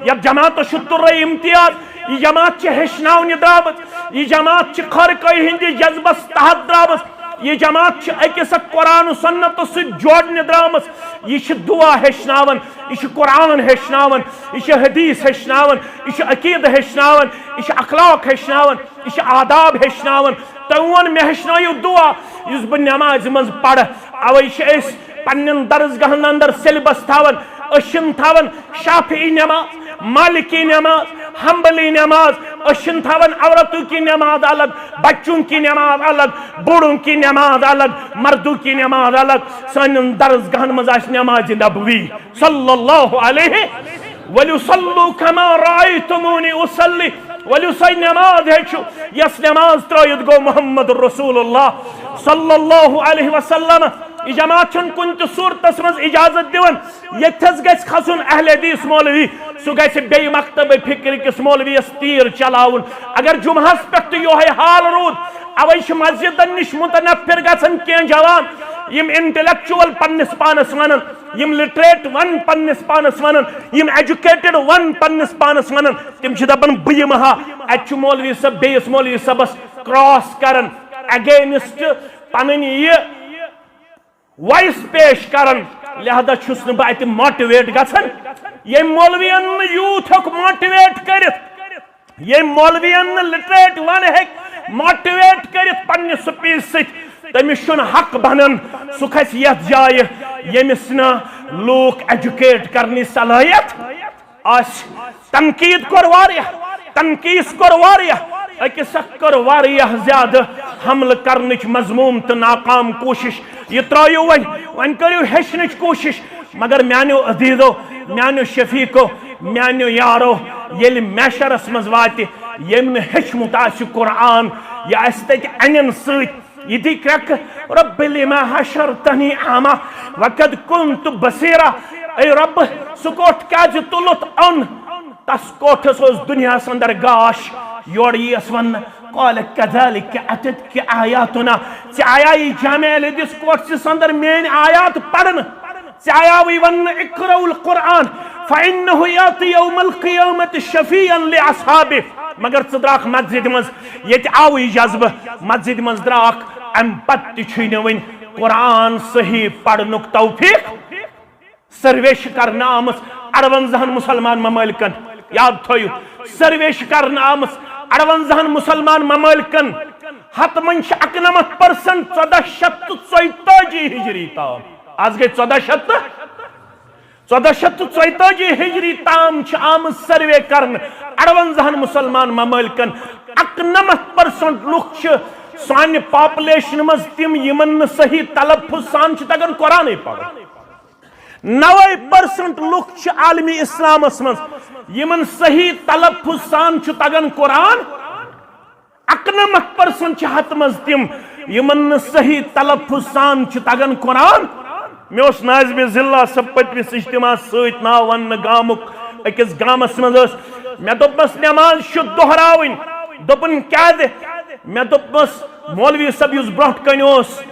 یتھ جماعتس چھُ تُرے امتیاز۔ یہِ جماعت چھِ ہیٚچھناونہِ درٛامٕژ، یہِ جماعت چھِ خٲرکٲہی ہٕنٛدِس جذبس تحت درٛامٕژ، یہِ جماعت چھِ أکِس اکھ قرآن و سنتس سۭتۍ جوڑنہِ درٛامٕژ۔ یہِ چھِ دعا ہیٚچھناوان، یہِ چھِ قرآن ہیٚچھناوان، یہِ چھِ حدیث ہیٚچھناوان، یہِ چھِ عقیدٕ ہیٚچھناوان، یہِ چھِ اخلاق ہیٚچھناوان، یہِ چھِ آداب ہیٚچھناوان۔ تۄہہِ ووٚن مےٚ ہیٚچھنٲیِو دعا یُس بہٕ نٮ۪مازِ منٛز پرٕ۔ اوے چھِ أسۍ پننٮ۪ن درسگاہن اندر سیلبس تھاوان۔ أسۍ چھِنہٕ تھاوان شافعی نٮ۪ماز، مالکی نٮ۪ماز، حنبلی نٮ۪ماز، أسۍ چھِنہٕ تھاوان عورتوں کی نماز الگ، بچوں کی نماز الگ، بوڑھوں کی نماز الگ، مردوں کی نماز الگ۔ سانٮ۪ن درسگاہن منٛز آسہِ نمازِ نبوی صلی اللہ علیہ، وَلْيُصَلُّوا كَمَا رَأَيْتُمُونِي أُصَلِّي۔ ؤلِو سۄے نماز ہیٚچھِو، یۄس نماز ترٲوِتھ گوٚو محمد رسول اللہ صلی اللہ علیہ وسلم۔ یہِ جماعت چھنہٕ کُنہِ تہِ صورتس منٛز اجازت دِوان ییٚتھس گژھِ کھسُن اہل حدیث مولوی، سُہ گژھِ بیٚیہِ مکتبہ فکر کِس مولویس تیٖر چلاوُن۔ اگر جمعہس پٮ۪ٹھ تہِ یۄہے حال روٗد، اوے چھِ مسجدن نِش متنفر گژھان کینٛہہ جوان، یِم انٹلیکچوئل پننِس پانس ونان، یِم لٹریٹ ون پننِس پانس ونان، یِم ایجوکیٹڈ ون پننِس پانس ونان، تِم چھِ دپان بہٕ یِمہٕ ہا۔ اتہِ چھُ مولوی صٲب بیٚیِس مولوی صٲبس کراس کران، اگینسٹ پنٕنۍ یہِ وائس پیش کران، لہذا چھُس نہٕ بہٕ اتہِ موٹیویٹ گژھان۔ ییٚمۍ مولوین نہٕ یوٗتھ ہیوٚک موٹیویٹ کٔرِتھ، ییٚمۍ مولوین نہٕ لٹریٹ ون ہیٚکہِ موٹیویٹ کٔرِتھ پننہِ سپیچ سۭتۍ، تٔمِس چھُنہٕ حق بنان سُہ کھسہِ یتھ جایہِ ییٚمِس نہٕ لوٗکھ ایجوکیٹ کرنٕچ صلٲحیت آسہِ۔ تنقید کوٚر واریاہ، تنقیٖص کوٚر واریاہ، أکِس اکھ کٔر واریاہ زیادٕ حملہٕ کرنٕچ مذموم تہٕ ناکام کوٗشش۔ یہِ ترٲیِو وۄنۍ، وۄنۍ کٔرِو ہیٚچھنٕچ کوٗشش۔ مگر میانیو عزیزو، میانیو شفیقو، میانیو یارو، ییٚلہِ محشرس منٛز واتہِ، ییٚمۍ نہٕ ہیٚچھمُت آسہِ قرآن، یہِ آسہِ تتہِ انٮ۪ن سۭتۍ، یہِ دی کرٛٮ۪کہٕ، رب لما حشرتنی اعمی وقد کنت بصیرا۔ اے رب، سُہ کوٹھ کیازِ تُلُتھ اوٚن؟ تس کوٹھس اوس دُنیاہس اندر گاش، یورٕ یِیس وننہٕ، قال کذالک اتتک آیاتنا۔ ژےٚ آیاے جامع الحدیث کوٹھسِس اندر میٲنۍ آیات پرنہٕ، ژےٚ آیاوٕے وننہٕ اقرأوا القرآن فإنه یأتی یوم القیامة شفیعا لأصحابہ۔ مگر ژٕ درٛاکھ مسجدِ منٛز، ییٚتہِ آوٕے جذبہٕ، مسجدِ منٛز درٛاکھ، امہِ پتہٕ تہِ چھُے نہٕ وٕنہِ قرآن صحیح پرنُک توفیق۔ سروے چھِ کرنہٕ آمٕژ اَروَنزاہَن مُسلمان ممٲلکن، یاد تھٲیِو، سروے چھِ کرنہٕ آمٕژ اَروَنزاہَن مُسلمان ممٲلکن، ہتہٕ منٛز چھِ اَکنَمَتھ پٔرسنٹ ژۄداہ شیٚتھ تہٕ ژۄیتٲجی ہجری تام۔ آز گٔے ژۄداہ شیٚتھ تہٕ، ژۄداہ شیٚتھ تہٕ ژۄیتٲجی ہجری تام چھِ آمٕژ سروے کرنہٕ اَروَنزاہَن مُسلمان ممٲلکن۔ اَکنَمَتھ پٔرسنٹ لُکھ چھِ سانہِ پاپولیشن منٛز تِم یِمن نہٕ صحیح تلفظ سان چھِ تگان قرآنٕے پرُن۔ نوے پٔرسنٹ لُکھ چھِ عالمی اسلامس منٛز یِمن صحیح تلفظ سان چھُ تگان قرآن۔ اَکنَمَتھ پٔرسنٹ چھِ ہتہٕ منٛز تِم یِمن نہٕ صحیح تلفظ سان چھُ تگان قرآن۔ مےٚ اوس ناظم ضلع صٲب پٔتمِس اجتماعس سۭتۍ ناو وننہٕ گامُک، أکِس گامس منٛز ٲس۔ مےٚ دوٚپمس، نماز چھُ دۄہراوٕنۍ۔ دوٚپُن، کیٛازِ؟ مےٚ دوٚپمس، مولوی صٲب یُس برونٛٹھ کنہِ اوس،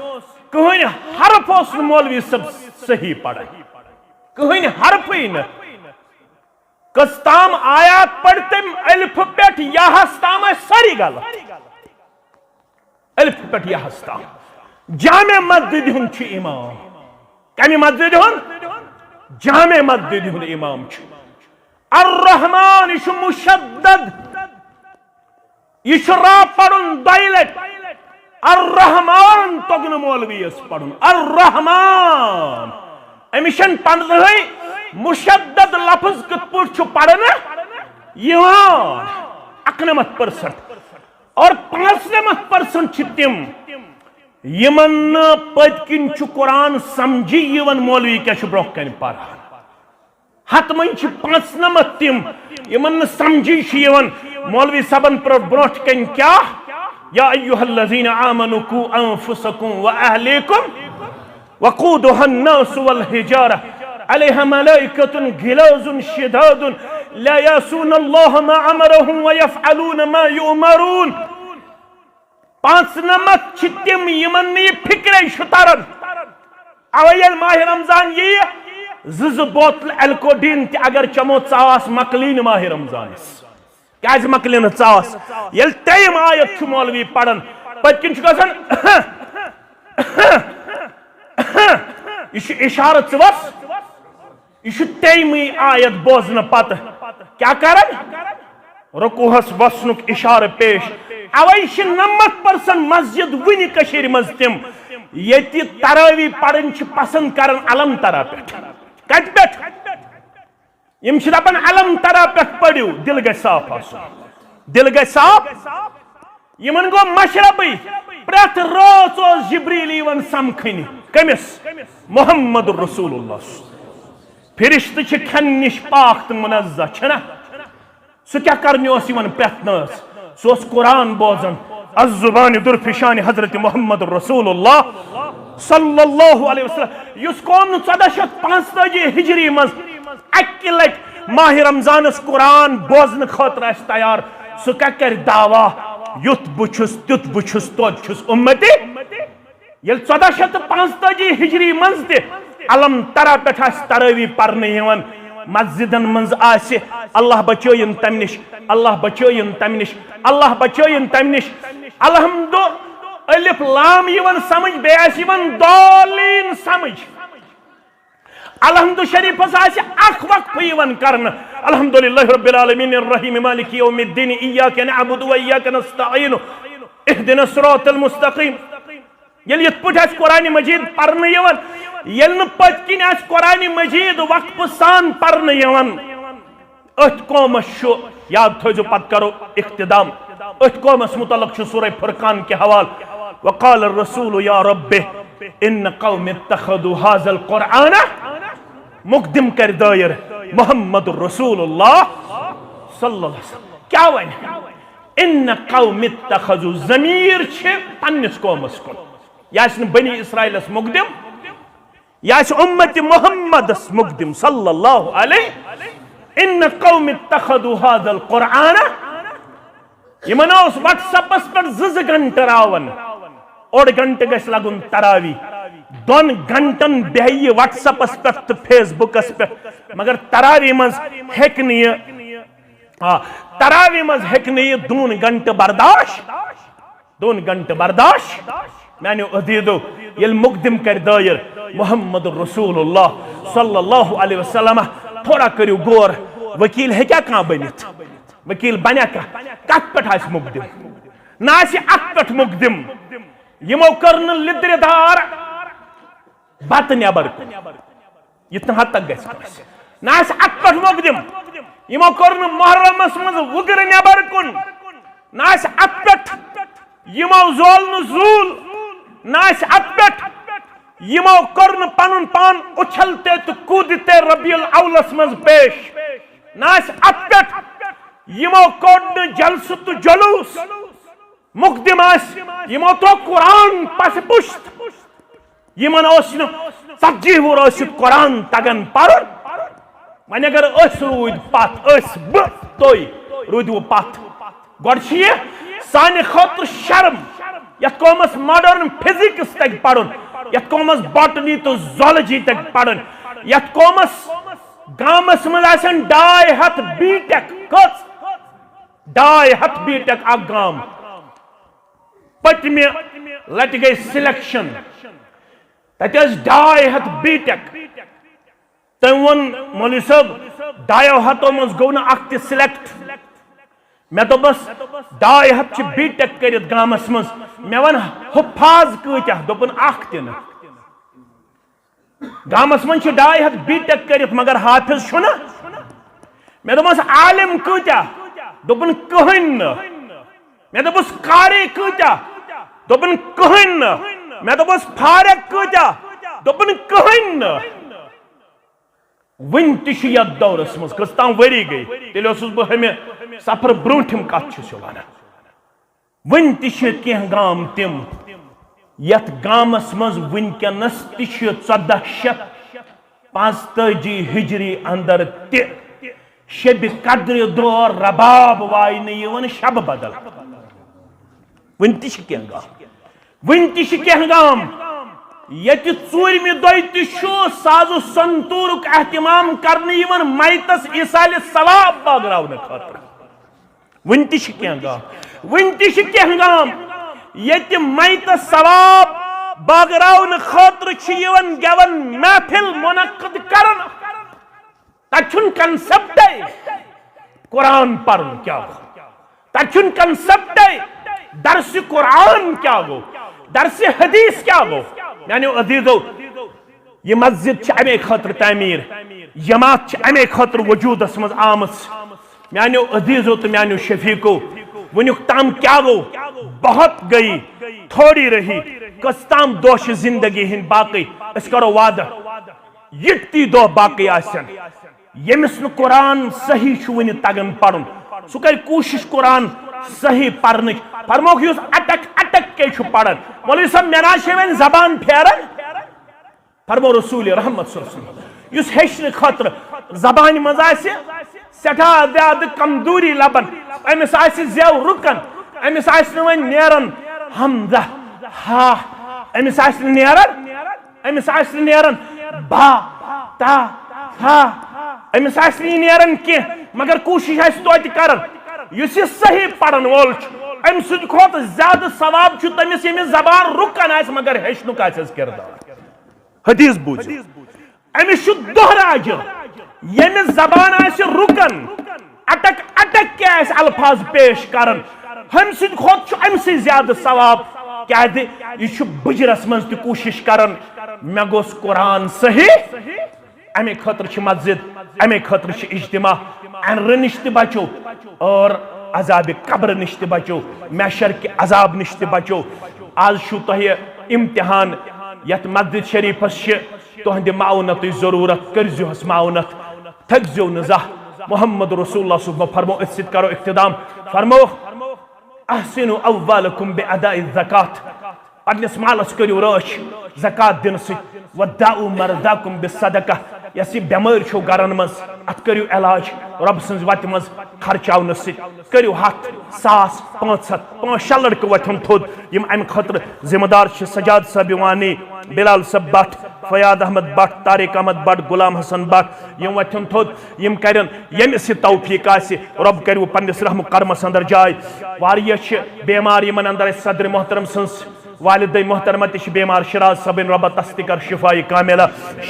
کٕہٕنۍ حرف اوس نہٕ مولوی صٲب صحیح پران، کٕہٕنۍ حرفٕے نہٕ۔ کٔژ تام آیات پٔرۍ تٔمۍ الفہٕ پٮ۪ٹھ یاہس تام، ٲسۍ سٲری غلط۔ الفہٕ پٮ۪ٹھ یاہس تام۔ جامع مسجد ہُنٛد چھُ امام۔ کمہِ مسجد ہُنٛد؟ جامع مسجد ہُنٛد امام چھُ۔ الرحمان، یہِ چھُ مشدد۔ یہِ چھُ را پرُن دۄیہِ لٹہِ۔ الرحمان توٚگ نہٕ مولوی یس پرُن۔ الرحمان۔ أمِس چھَنہٕ پنٛدہٕے مشدد لفظ کِتھ پٲٹھۍ چھُ پرنہٕ یِوان۔ اَکنَمَتھ percent۔ اور پانٛژنَمَتھ percent چھِ تِم، یِمن نہٕ پٔتۍ کِنۍ چھُ قرآن سمجھی یِوان، مولوی کیٛاہ چھُ برونٛہہ کنہِ پران۔ ہتہٕ منٛز چھِ پانٛژنَمَتھ تِم، یِمن نہٕ سمجھی چھُ یِوان، مولوی صٲبن پٔر برونٛٹھ کنہِ کیٛاہ؟ یا ایھا الذین آمنوا قوا انفسکم و اہلیکم وقودها الناس والحجارة علیها ملائکة غلاظ شداد لا یعصون اللہ ما امرهم ویفعلون ما یؤمرون۔ پانٛژنَمَتھ چھِ تِم، یِمن نہٕ یہِ فِکرے چھُ تران۔ اَوَے ییٚلہِ ماہِ رمضان یِیہِ، زٕ زٕ بوتلہٕ الکوڈین تہِ اگر چمو، ژاس مۄکلے نہٕ ماہِ رمضانس۔ کیٛازِ مۄکلے نہٕ ژاس؟ ییٚلہِ ترٛیٚیِم آیت چھُ مولوی پران، پٔتۍ کِنۍ چھُ گژھان، یہِ چھُ اِشارٕ، ژٕ وَس۔ یہِ چھُ تیٚمٕے آیت بوزنہٕ پتہٕ کیٛاہ کران؟ رکوعس وسنُک اشارٕ پیش۔ اوے چھِ نَمَتھ percent مسجد وُنہِ کٔشیٖرِ منٛز تِم، ییٚتہِ تراوی پرٕنۍ چھِ پسند کران الم ترا پٮ۪ٹھ۔ کتہِ پٮ۪ٹھ؟ یِم چھِ دپان الم ترا پٮ۪ٹھ پٔرِو، دِل گژھِ صاف آسُن۔ دِل گژھِ صاف۔ یِمن گوٚو مشربٕے۔ پرٛٮ۪تھ رٲژ اوس جبریل یِوان سمکھٕنہِ۔ کٔمِس؟ محمد رسول اللہ۔ فرشتہٕ چھِ کھٮ۪نہٕ نِش پاک تہٕ منزہ، چھِنہ؟ سُہ کیٛاہ کرنہِ اوس یِوان پرٛٮ۪تھ نٲژ؟ سُہ اوس قرآن بوزان۔ از زبان درفشان حضرت محمد رسول اللہ صلی اللہ علیہ وسلم، یُس قوم نہٕ ژۄدہ شیتھ پانٛژتٲجی ہجری منٛز اکہِ لٹہِ ماہِ رمضانس قرآن بوزنہٕ خٲطرٕ آسہِ تیار، سُہ کیٛاہ کرِ دعویٰ، یُتھ بہٕ چھُس، تیُتھ بہٕ چھُس، توتہِ چھُس اُمتی؟ ییٚلہِ ژۄدہ شیتھ تہٕ پانٛژتٲجی ہجری منٛز تہِ الم ترا پٮ۪ٹھ آسہِ تراوی پرنہٕ یِوان، مسجدن منٛز آسہِ، اللہ بچٲیِن تمہِ نِش، اللہ بچٲیِن تمہِ نِش، اللہ بچٲیِن تمہِ نِش۔ الحمد، الف لام یِوان سمجھ، بیٚیہِ آسہِ یِوان دالین سمجھ۔ الحمد شریفس آسہِ اکھ وقفہٕ یِوان کرنہٕ، الحمدللہ رب العالمین الرحیم مالک یوم الدین، ایاک نعبد و ایاک نستعین، اہدنا الصراط المستقیم۔ ییٚلہِ یِتھ پٲٹھۍ آسہِ قرآن مجید پرنہٕ یِوان، ییٚلہِ نہٕ پٔتۍ کِنۍ آسہِ قرآن مجید وقفہٕ سان پرنہٕ یِوان، أتھۍ قومس چھُ، یاد تھٲیزیو، پتہٕ کرو اختتام۔ أتھۍ قومس متعلق چھُ سورہ فرقان کہِ حوالہٕ، وقال الرسول یا رب ان قوم اتخذوا هذا القرآن، مقدم کرِ دٲیر محمد رسول اللہ صلی اللہ علیہ وسلم۔ کیٛاہ وَنہِ؟ ان قوم اتخذوا، ضمیر چھِ پننِس قومس کُن۔ یہِ آسہِ نہٕ بنی اسرائیلس مقدم، یہِ آسہِ امت محمدس مقدم صلی اللہ علیہ۔ ان قوم اتخذوا هذا القرآن، یِمن اوس WhatsApp-س پٮ۪ٹھ زٕ زٕ گھنٹہٕ راوان، اوٚڑ گھنٹہٕ گژھِ لگُن تراوی، دۄن گھنٹن بیہہِ یہِ WhatsApp-س پٮ۪ٹھ تہٕ Facebook-س پٮ۪ٹھ، مگر تراوی منٛز ہیٚکہِ نہٕ یہِ، آ، تراوی منٛز ہیٚکہِ نہٕ یہِ دۄن گھنٹہٕ برداشت۔ دۄن گھنٹہٕ برداشت۔ میانیو عزیزو، ییٚلہِ مقدم کرِ دٲیر محمد رسول اللہ صلی اللہ علیہ وسلم، تھوڑا کٔرِو غور، وکیل ہیٚکیٛاہ کانٛہہ بٔنِتھ؟ وکیل بنیٛا کانٛہہ؟ کتھ پٮ۪ٹھ آسہِ مقدم؟ نہ آسہِ اتھ پٮ۪ٹھ مقدم، یِمو کٔر نہٕ لِدرِ دار بتہٕ نٮ۪بر کُن۔ یہِ تہٕ حد تک گژھِ کٲنٛسہِ۔ نہ آسہِ اتھ پٮ۪ٹھ مقدم۔ یِمو کوٚر نہٕ محرمس منٛز وُگرٕ نٮ۪بر کُن۔ نہ آسہِ اتھ پٮ۪ٹھ یِمو زول نہٕ زوٗل۔ نہ آسہِ اتھ پٮ۪ٹھ یِمو کوٚر نہٕ پنُن پان اُچھلتے تہٕ کودتے ربیع الاولس منٛز پیش۔ نہ آسہِ اتھ پٮ۪ٹھ یِمو کوٚر نہٕ جلسہٕ تہٕ جلوٗس۔ مقدم ٲسۍ، یِمو ترٛوو قرآن پس پشت۔ یِمن اوس نہٕ ژتجی وُہُر ٲسِتھ قرآن تگان پرُن۔ وۄنۍ اگر أسۍ روٗدۍ پتھ، أسۍ، بہٕ، تُہۍ روٗدِو پتھ، گۄڈٕ چھِ یہِ سانہِ خٲطرٕ شرم، یتھ قومس ماڈرن فزکس تگہِ پرُن، یتھ قومس باٹنی تہٕ زولجی تگہِ پرُن، یتھ قومس گامس منٛز آسن ڈاے ہتھ بی ٹیک۔ کٔژ؟ ڈاے ہتھ بی ٹیک اکھ گام۔ پٔتمہِ لٹہِ گٔے سلیکشن، تتہِ ٲسۍ ڈاے ہتھ بی ٹیک۔ تٔمۍ ووٚن، "مولوی صٲب، ڈایو ہتو منٛز گوٚو نہٕ اکھ تہِ سلیکٹ۔" مےٚ دوٚپمس، "ڈاے ہتھ چھِ بی ٹیک کٔرِتھ گامس منٛز، مےٚ وَن حفاظ کۭتیاہ؟" دوٚپُن، "اکھ تہِ نہٕ۔" گامس منٛز چھِ ڈاے ہتھ بی ٹیک کٔرِتھ، مگر حافظ چھُنہٕ۔ مےٚ دوٚپمس، "عالم کۭتیاہ؟" دوٚپُن، "کٕہٕنۍ نہٕ۔" مےٚ دوٚپُس، "قاری کۭتیاہ؟" دوٚپُن، "کٕہٕنۍ نہٕ۔" مےٚ دوٚپُس، "فارغ کۭتیاہ؟" دوٚپُن، "کٕہٕنۍ نہٕ۔" وٕنہِ تہِ چھُ یتھ دورس منٛز، کٔژ تام ؤری گٔے، تیٚلہِ اوسُس بہٕ ہُمہِ سفرٕ برونٛٹھِم کتھ چھُس یہِ ونان۔ وٕنہِ تہِ چھِ کینٛہہ گام تِم، یتھ گامس منٛز وٕنکیٚنس تہِ چھِ ژۄدہ شیٚتھ پانٛژتٲجی ہجری اندر تہِ شبِ قدرِ دۄہ رباب واینہٕ یِوان، شب بدل۔ وٕنہِ تہِ چھِ کینٛہہ گام، وٕنہِ تہِ چھِ کینٛہہ گام، ییٚتہِ ژوٗرمہِ دۄہہِ تہِ چھُ ساز و سنتوٗرُک اہتمام کرنہٕ یِوان میتس ایصالِ ثواب بٲگراونہٕ خٲطرٕ۔ وٕنہِ تہِ چھِ کینٛہہ گام، وٕنہِ تہِ چھِ کینٛہہ گام، ییٚتہِ میتس ثواب بٲگراونہٕ خٲطرٕ چھِ یِوان گٮ۪وَن محفل منعقد کرنہٕ۔ تتہِ چھُنہٕ کنسپٹے قرآن پرُن کیٛاہ گوٚو، تتہِ چھُنہٕ کنسپٹے درسِ قرآن کیٛاہ گوٚو، درسِ حدیث کیٛاہ گوٚو۔ میانیو عزیزو، یہِ مسجد چھِ امے خٲطرٕ تعمیٖر، جماعت چھِ امے خٲطرٕ وجوٗدس منٛز آمٕژ۔ میانیو عزیزو تہٕ میانیو شفیقو، وٕنیُک تام کیٛاہ گوٚو؟ بہت گئی، تھوڑی رہی۔ کٔژ تام دۄہ چھِ زندگی ہٕنٛدۍ باقٕے، أسۍ کرو وعدٕ۔ یِتی دۄہ باقٕے آسن، ییٚمِس نہٕ قرآن صحیح چھُ وُنہِ تگان پرُن، سُہ کرِ کوٗشِش قرآن صحیح پرنٕچ۔ فرموکھ، یُس اٹک اٹک کے چھُ پران، مولوی صٲب، مےٚ نہ حظ چھے وۄنۍ زبان پھیران۔ فرمو رسول رحمت صلی اللہ علیہ وسلم، یُس ہیٚچھنہٕ خٲطرٕ زبانہِ منٛز آسہِ، سٮ۪ٹھاہ زیادٕ کمزوری لبان، أمِس آسہِ زٮ۪و رُکان، أمِس آسہِ نہٕ وۄنۍ نیران ہمزہ، ہا، أمِس آسہِ نہٕ نیران أمِس آسہِ نہٕ نیران با، تا، ہا۔ أمِس آسہِ نہٕ یہِ نیران کینٛہہ، مگر کوٗشِش آسہِ توتہِ کران۔ یُس یہِ صحیح پرن وول چھُ، أمۍ سٕنٛدِ کھۄتہٕ زیادٕ ثواب چھُ تٔمِس، ییٚمِس زبان رُکان آسہِ، مگر ہیٚچھنُک آسٮ۪س کردار۔ حدیث بوٗزِو۔ أمِس چھُ دۄہ راجہِ، ییٚمِس زبان آسہِ رُکن، اٹک اٹک کیٛاہ آسہِ الفاظ پیش کران، ہُمہِ سٕنٛدِ کھۄتہٕ چھُ أمۍ سٕے زیادٕ ثواب، کیٛازِ یہِ چھُ بُجرس منٛز تہِ کوٗشِش کران، مےٚ گوٚژھ قرآن صحیح۔ اَمے خٲطرٕ چھِ مسجد، اَمے خٲطرٕ چھِ اجتماع، اَنرٕ نِش تہِ بچو اور عذابِ قبر نِش تہِ بچو، محشر کہِ عذاب نِش تہِ بچو۔ آز چھُو تۄہہِ امتحان، یَتھ مسجد شریفس چھِ تُہنٛدِ معاونتٕچ ضروٗرت، کٔرۍزِہوس معاونت، تھٔکزیو نہٕ زانٛہہ۔ محمد رسول اللہ صُبحن فرمو، أتھۍ سۭتۍ کرو اختتام۔ فرمو، "احسنوا اموالکم باداء الزکات"، پننِس مالس کٔرِو رٲچھ زکات دِنہٕ سۭتۍ۔ "وداؤ مرضاکم بالصدقہ"، یۄس یہِ بٮ۪مٲرۍ چھو گرن منٛز، اتھ کٔرِو علاج رۄب سٕنٛز وتہِ منٛز خرچاونہٕ سۭتۍ۔ کٔرِو ہتھ، ساس، پانٛژھ ہتھ، پانٛژھ شےٚ لڑکہٕ وتھن تھوٚد، یِم امہِ خٲطرٕ ذمہٕ دار چھِ، سجاد صٲب وانی، بلال صٲب بٹ، فیاض احمد بٹ، طارق احمد بٹ، غلام حسن بٹ، یِم وتھن تھوٚد، یِم کرن ییٚمِس یہِ توفیق آسہِ، رۄب کٔرِو پننِس رحم و کرمس اندر جاے۔ واریاہ چھِ بیمار، یِمن اندر اسہِ صدر محترم سٕنٛز والدہ محترمہ تہِ چھِ بیمار، شیراز صٲبٕنۍ، رۄبہ تس تہِ کر شفایہِ کاملہ،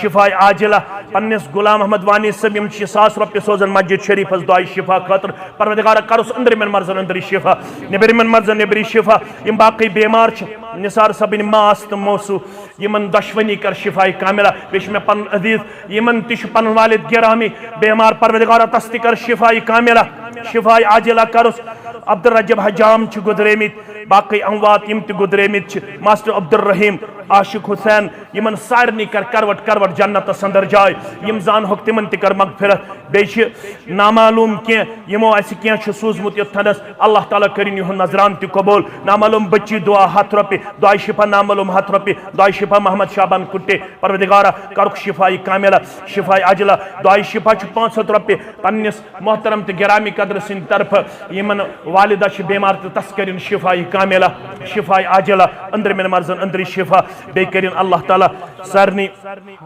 شفایہِ عاجلہ۔ پننِس غلام احمد وانی صٲب، یِم چھِ ساس رۄپیہِ سوزان مسجد شریفس دعایہِ شفا خٲطرٕ۔ پروردگارا، کرُس أنٛدرِمٮ۪ن مرضن أنٛدری شفا، نیٚبرِمٮ۪ن مرضن نیٚبری شفا۔ یِم باقٕے بیمار چھِ، نثار صٲبٕنۍ ماس تہٕ موسو، یِمن دۄشوٕنی کر شفایہِ کاملہ۔ بیٚیہِ چھُ مےٚ پنُن عزیز، یِمن تہِ چھُ پنُن والد گرامی بیمار، پروردگارا تس تہِ کر شفایہِ کاملہ۔ شفاء عاجلہ کرُس۔ عبدالرجب حجام چھِ گُزریمٕتۍ، باقٕے اموات یِم تہِ گُزریمٕتۍ چھِ، ماسٹر عبدالرحیم، عاشق حسین، یِمن سارنٕے کر کروٹ کروٹ جنتس اندر جاے۔ یِم زانہوکھ تِمن تہِ کر مغفرت۔ بیٚیہِ چھِ نامعلوم کینٛہہ، یِمو اسہِ کینٛہہ چھُ سوٗزمُت یوٚتتھنس، اللہ تعالیٰ کٔرِن یِہُنٛد نذران تہِ قبول۔ نامعلوم بچی دعا ہتھ رۄپیہِ، دعای شفا نامعلوم ہتھ رۄپیہِ، دعای شفا محمد شعبان کُٹے، پروردگارا کرُکھ شفاء کاملہ، شفاء عاجلہ۔ دعای شفا چھُ پانٛژھ ہتھ رۄپیہِ پننِس محترم تہٕ گرامی قدر سٕنٛدِ طرفہٕ۔ یِمن والدہ چھِ بیمار تہٕ تس کٔرِن شفاء کاملہ، شفاء عاجلہ، أنٛدرمٮ۪ن مرضن أنٛدری شفا۔ بیٚیہِ کٔرِن اللہ تعالیٰ سارنٕے۔ ہتھ،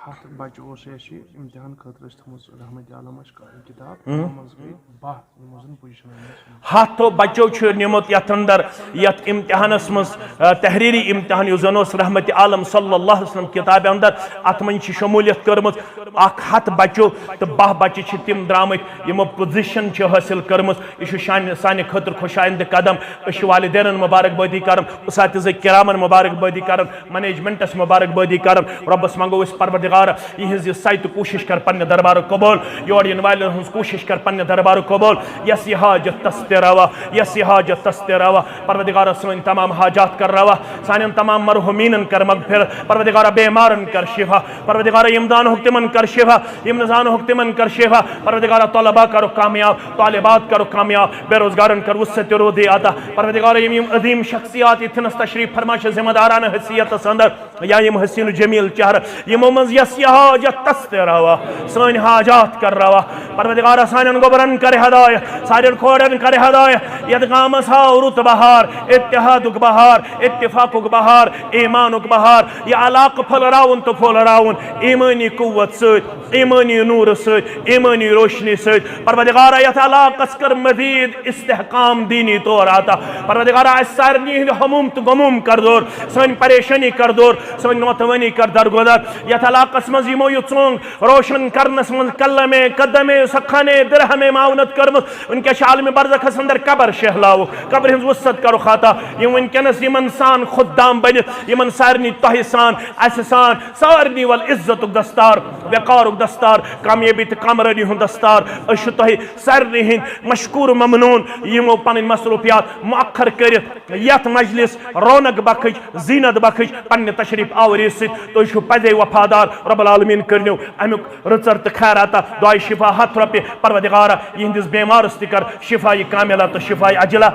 ہتھ بچہٕ اوس اَسہِ امتحان خٲطرٕ اَسہِ تھٲومٕژ رحمت عالم اَسہِ کتاب، تِمو منٛز گٔے باہ، یِمو زن پُزِشن ٲسۍ۔ ہتھو بچو چھُ نیومُت یتھ اندر، یتھ امتحانس منٛز، آ، تحریری امتحان یُس زن اوس رحمت عالم صلی اللہ علیہ وسلم کتابہِ اندر، اتھ منٛز چھِ شمولیت کٔرمٕژ اکھ ہتھ بچو، تہٕ باہ بچہٕ چھِ تِم درامٕتۍ یِمو پُزِشن چھِ حٲصِل کٔرمٕژ۔ یہِ چھُ شانہِ، سانہِ خٲطرٕ خۄش آیندٕ قدم۔ أسۍ چھِ والدینن مبارک بٲدی کران، اساتذہ کرامن مبارک بٲدی کران، منیجمنٹس مبارک بٲدی کران۔ رۄبس منٛگو أسۍ، پروردگار، یِہنٛز یہِ سعی تہٕ کوٗشش کر پننہِ دربارُک قبول، یور یِنہٕ والٮ۪ن ہٕنٛز کوٗشش کر پننہِ دربارُک قبول۔ یۄس یہِ حاجت تس تہِ روا، یۄس یہِ حاجت تس تہِ روا، پروردگار، سٲنۍ تمام حاجات کر روا، سانٮ۪ن تمام مرحومینن کر مغفرت، پروردگار، بیمارن کر شفا، پروردگار، یِم زانہوکھ تِمن کر شفا، یِم نہٕ زانہوکھ تِمن کر شفا، پروردگار، طلبہ کرُکھ کامیاب، طالبات کرُکھ کامیاب، بے روزگارن کر وسعت روزی عطا، پروردگار، یِم یِم عظیم شخصیات ییٚتھنس تشریف فرما چھِ ذمہ دارانہ حیثیتس اندر، یا یِم حسین و جمیل چہرٕ، یِمو منٛز یۄس یہِ حاجت تس تہِ روا، سٲنۍ حاجات کر روا۔ پروردگارا، سانٮ۪ن گوبرن کر ہدایت، سانٮ۪ن کھوڑن کر ہدایت۔ یتھ گامس ہاو رُت بہار، اتحادُک بہار، اتفاقُک بہار، ایمانُک بہار۔ یہِ علاقہٕ پھٔلراوُن تہٕ پھٔلراوُن ایمٲنی قوت سۭتۍ، ایمٲنی نوٗرٕ سۭتۍ، ایمٲنی روشنی سۭتۍ۔ پروردگارا، یتھ علاقس کر مزید استحکام دینی طور عطا۔ پروردگارا، اسہِ سارنٕے ہٕنٛدۍ ہموم تہٕ غموم کر دور، سٲنۍ پریشٲنی کر دور، سٲنۍ ناتوٲنی کر درگُزر۔ یتھ علاقس منٛز یِمو یہِ ژونگ روشن کرنس منٛز قلمے، قدمے، سخانے، درہمے معاونت کٔرمٕژ، وٕنکیٚس چھِ عالمِ برزخس اندر قبر شہلاوُکھ، قبرِ ہٕنٛز وسعت کرُکھ عطا۔ یِم وٕنکیٚنس یِمن سان خۄدام بٔنِتھ، یِمن سارنٕے تۄہہِ سان، اسہِ سان، سارنٕے ول عزتُک دستار، وقارُک دستار، کامیٲبی تہٕ کامرٲنی ہُنٛد دستار۔ أسۍ چھِ تۄہہِ سارنٕے ہٕنٛدۍ مشکور ممنون، یِمو پنٕنۍ مصروفیات مؤخر کٔرِتھ یتھ مجلس رونق بخش، زینت بخش پننہِ تشریف آوری سۭتۍ۔ تُہۍ چھِو پزے وفادار، رب العالمین کٔرنو امیُک رٕژر تہٕ خیر عطا۔ دعای شفا ہتھ رۄپیہِ، پروردگارا، یِہنٛدِس بیمارس تہِ کر شفاء کاملہ تہٕ شفاء عاجلہ۔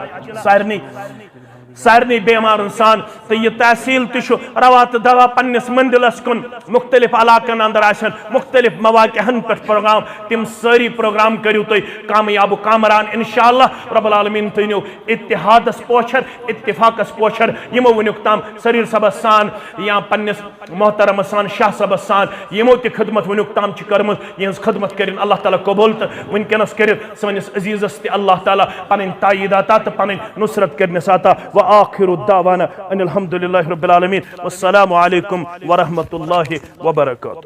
سارنٕے سارنٕے بیمارن سان، تہٕ یہِ تحصیل تہِ چھُ روا تہٕ دوا پننِس مندلس کُن۔ مختلف علاقن اندر آسن مختلف مواقعن پٮ۪ٹھ پروگرام، تِم سٲری پروگرام کٔرِو تُہۍ کامیاب و کامران انشاءاللہ۔ رب العالمین تھٲینو اتحادس پوچھر، اتفاقس پوچھر۔ یِمو وٕنیُک تام سریٖر صٲبس سان یا پننِس محترمس سان، شاہ صٲبس سان، یِمو تہِ خدمت وٕنیُک تام چھِ کٔرمٕژ، یِہٕنٛز خدمت کٔرِن اللہ تعالیٰ قبول تہٕ وٕنکیٚنس کٔرِن سٲنِس عزیزس تہِ اللہ تعالیٰ پنٕنۍ تائید عطا تہٕ پنٕنۍ نصرت کٔرنس عطا۔ وآخر دعوانا ان الحمد للہ رب العالمین۔ والسلام علیکم ورحمۃ اللہ وبرکاتہ۔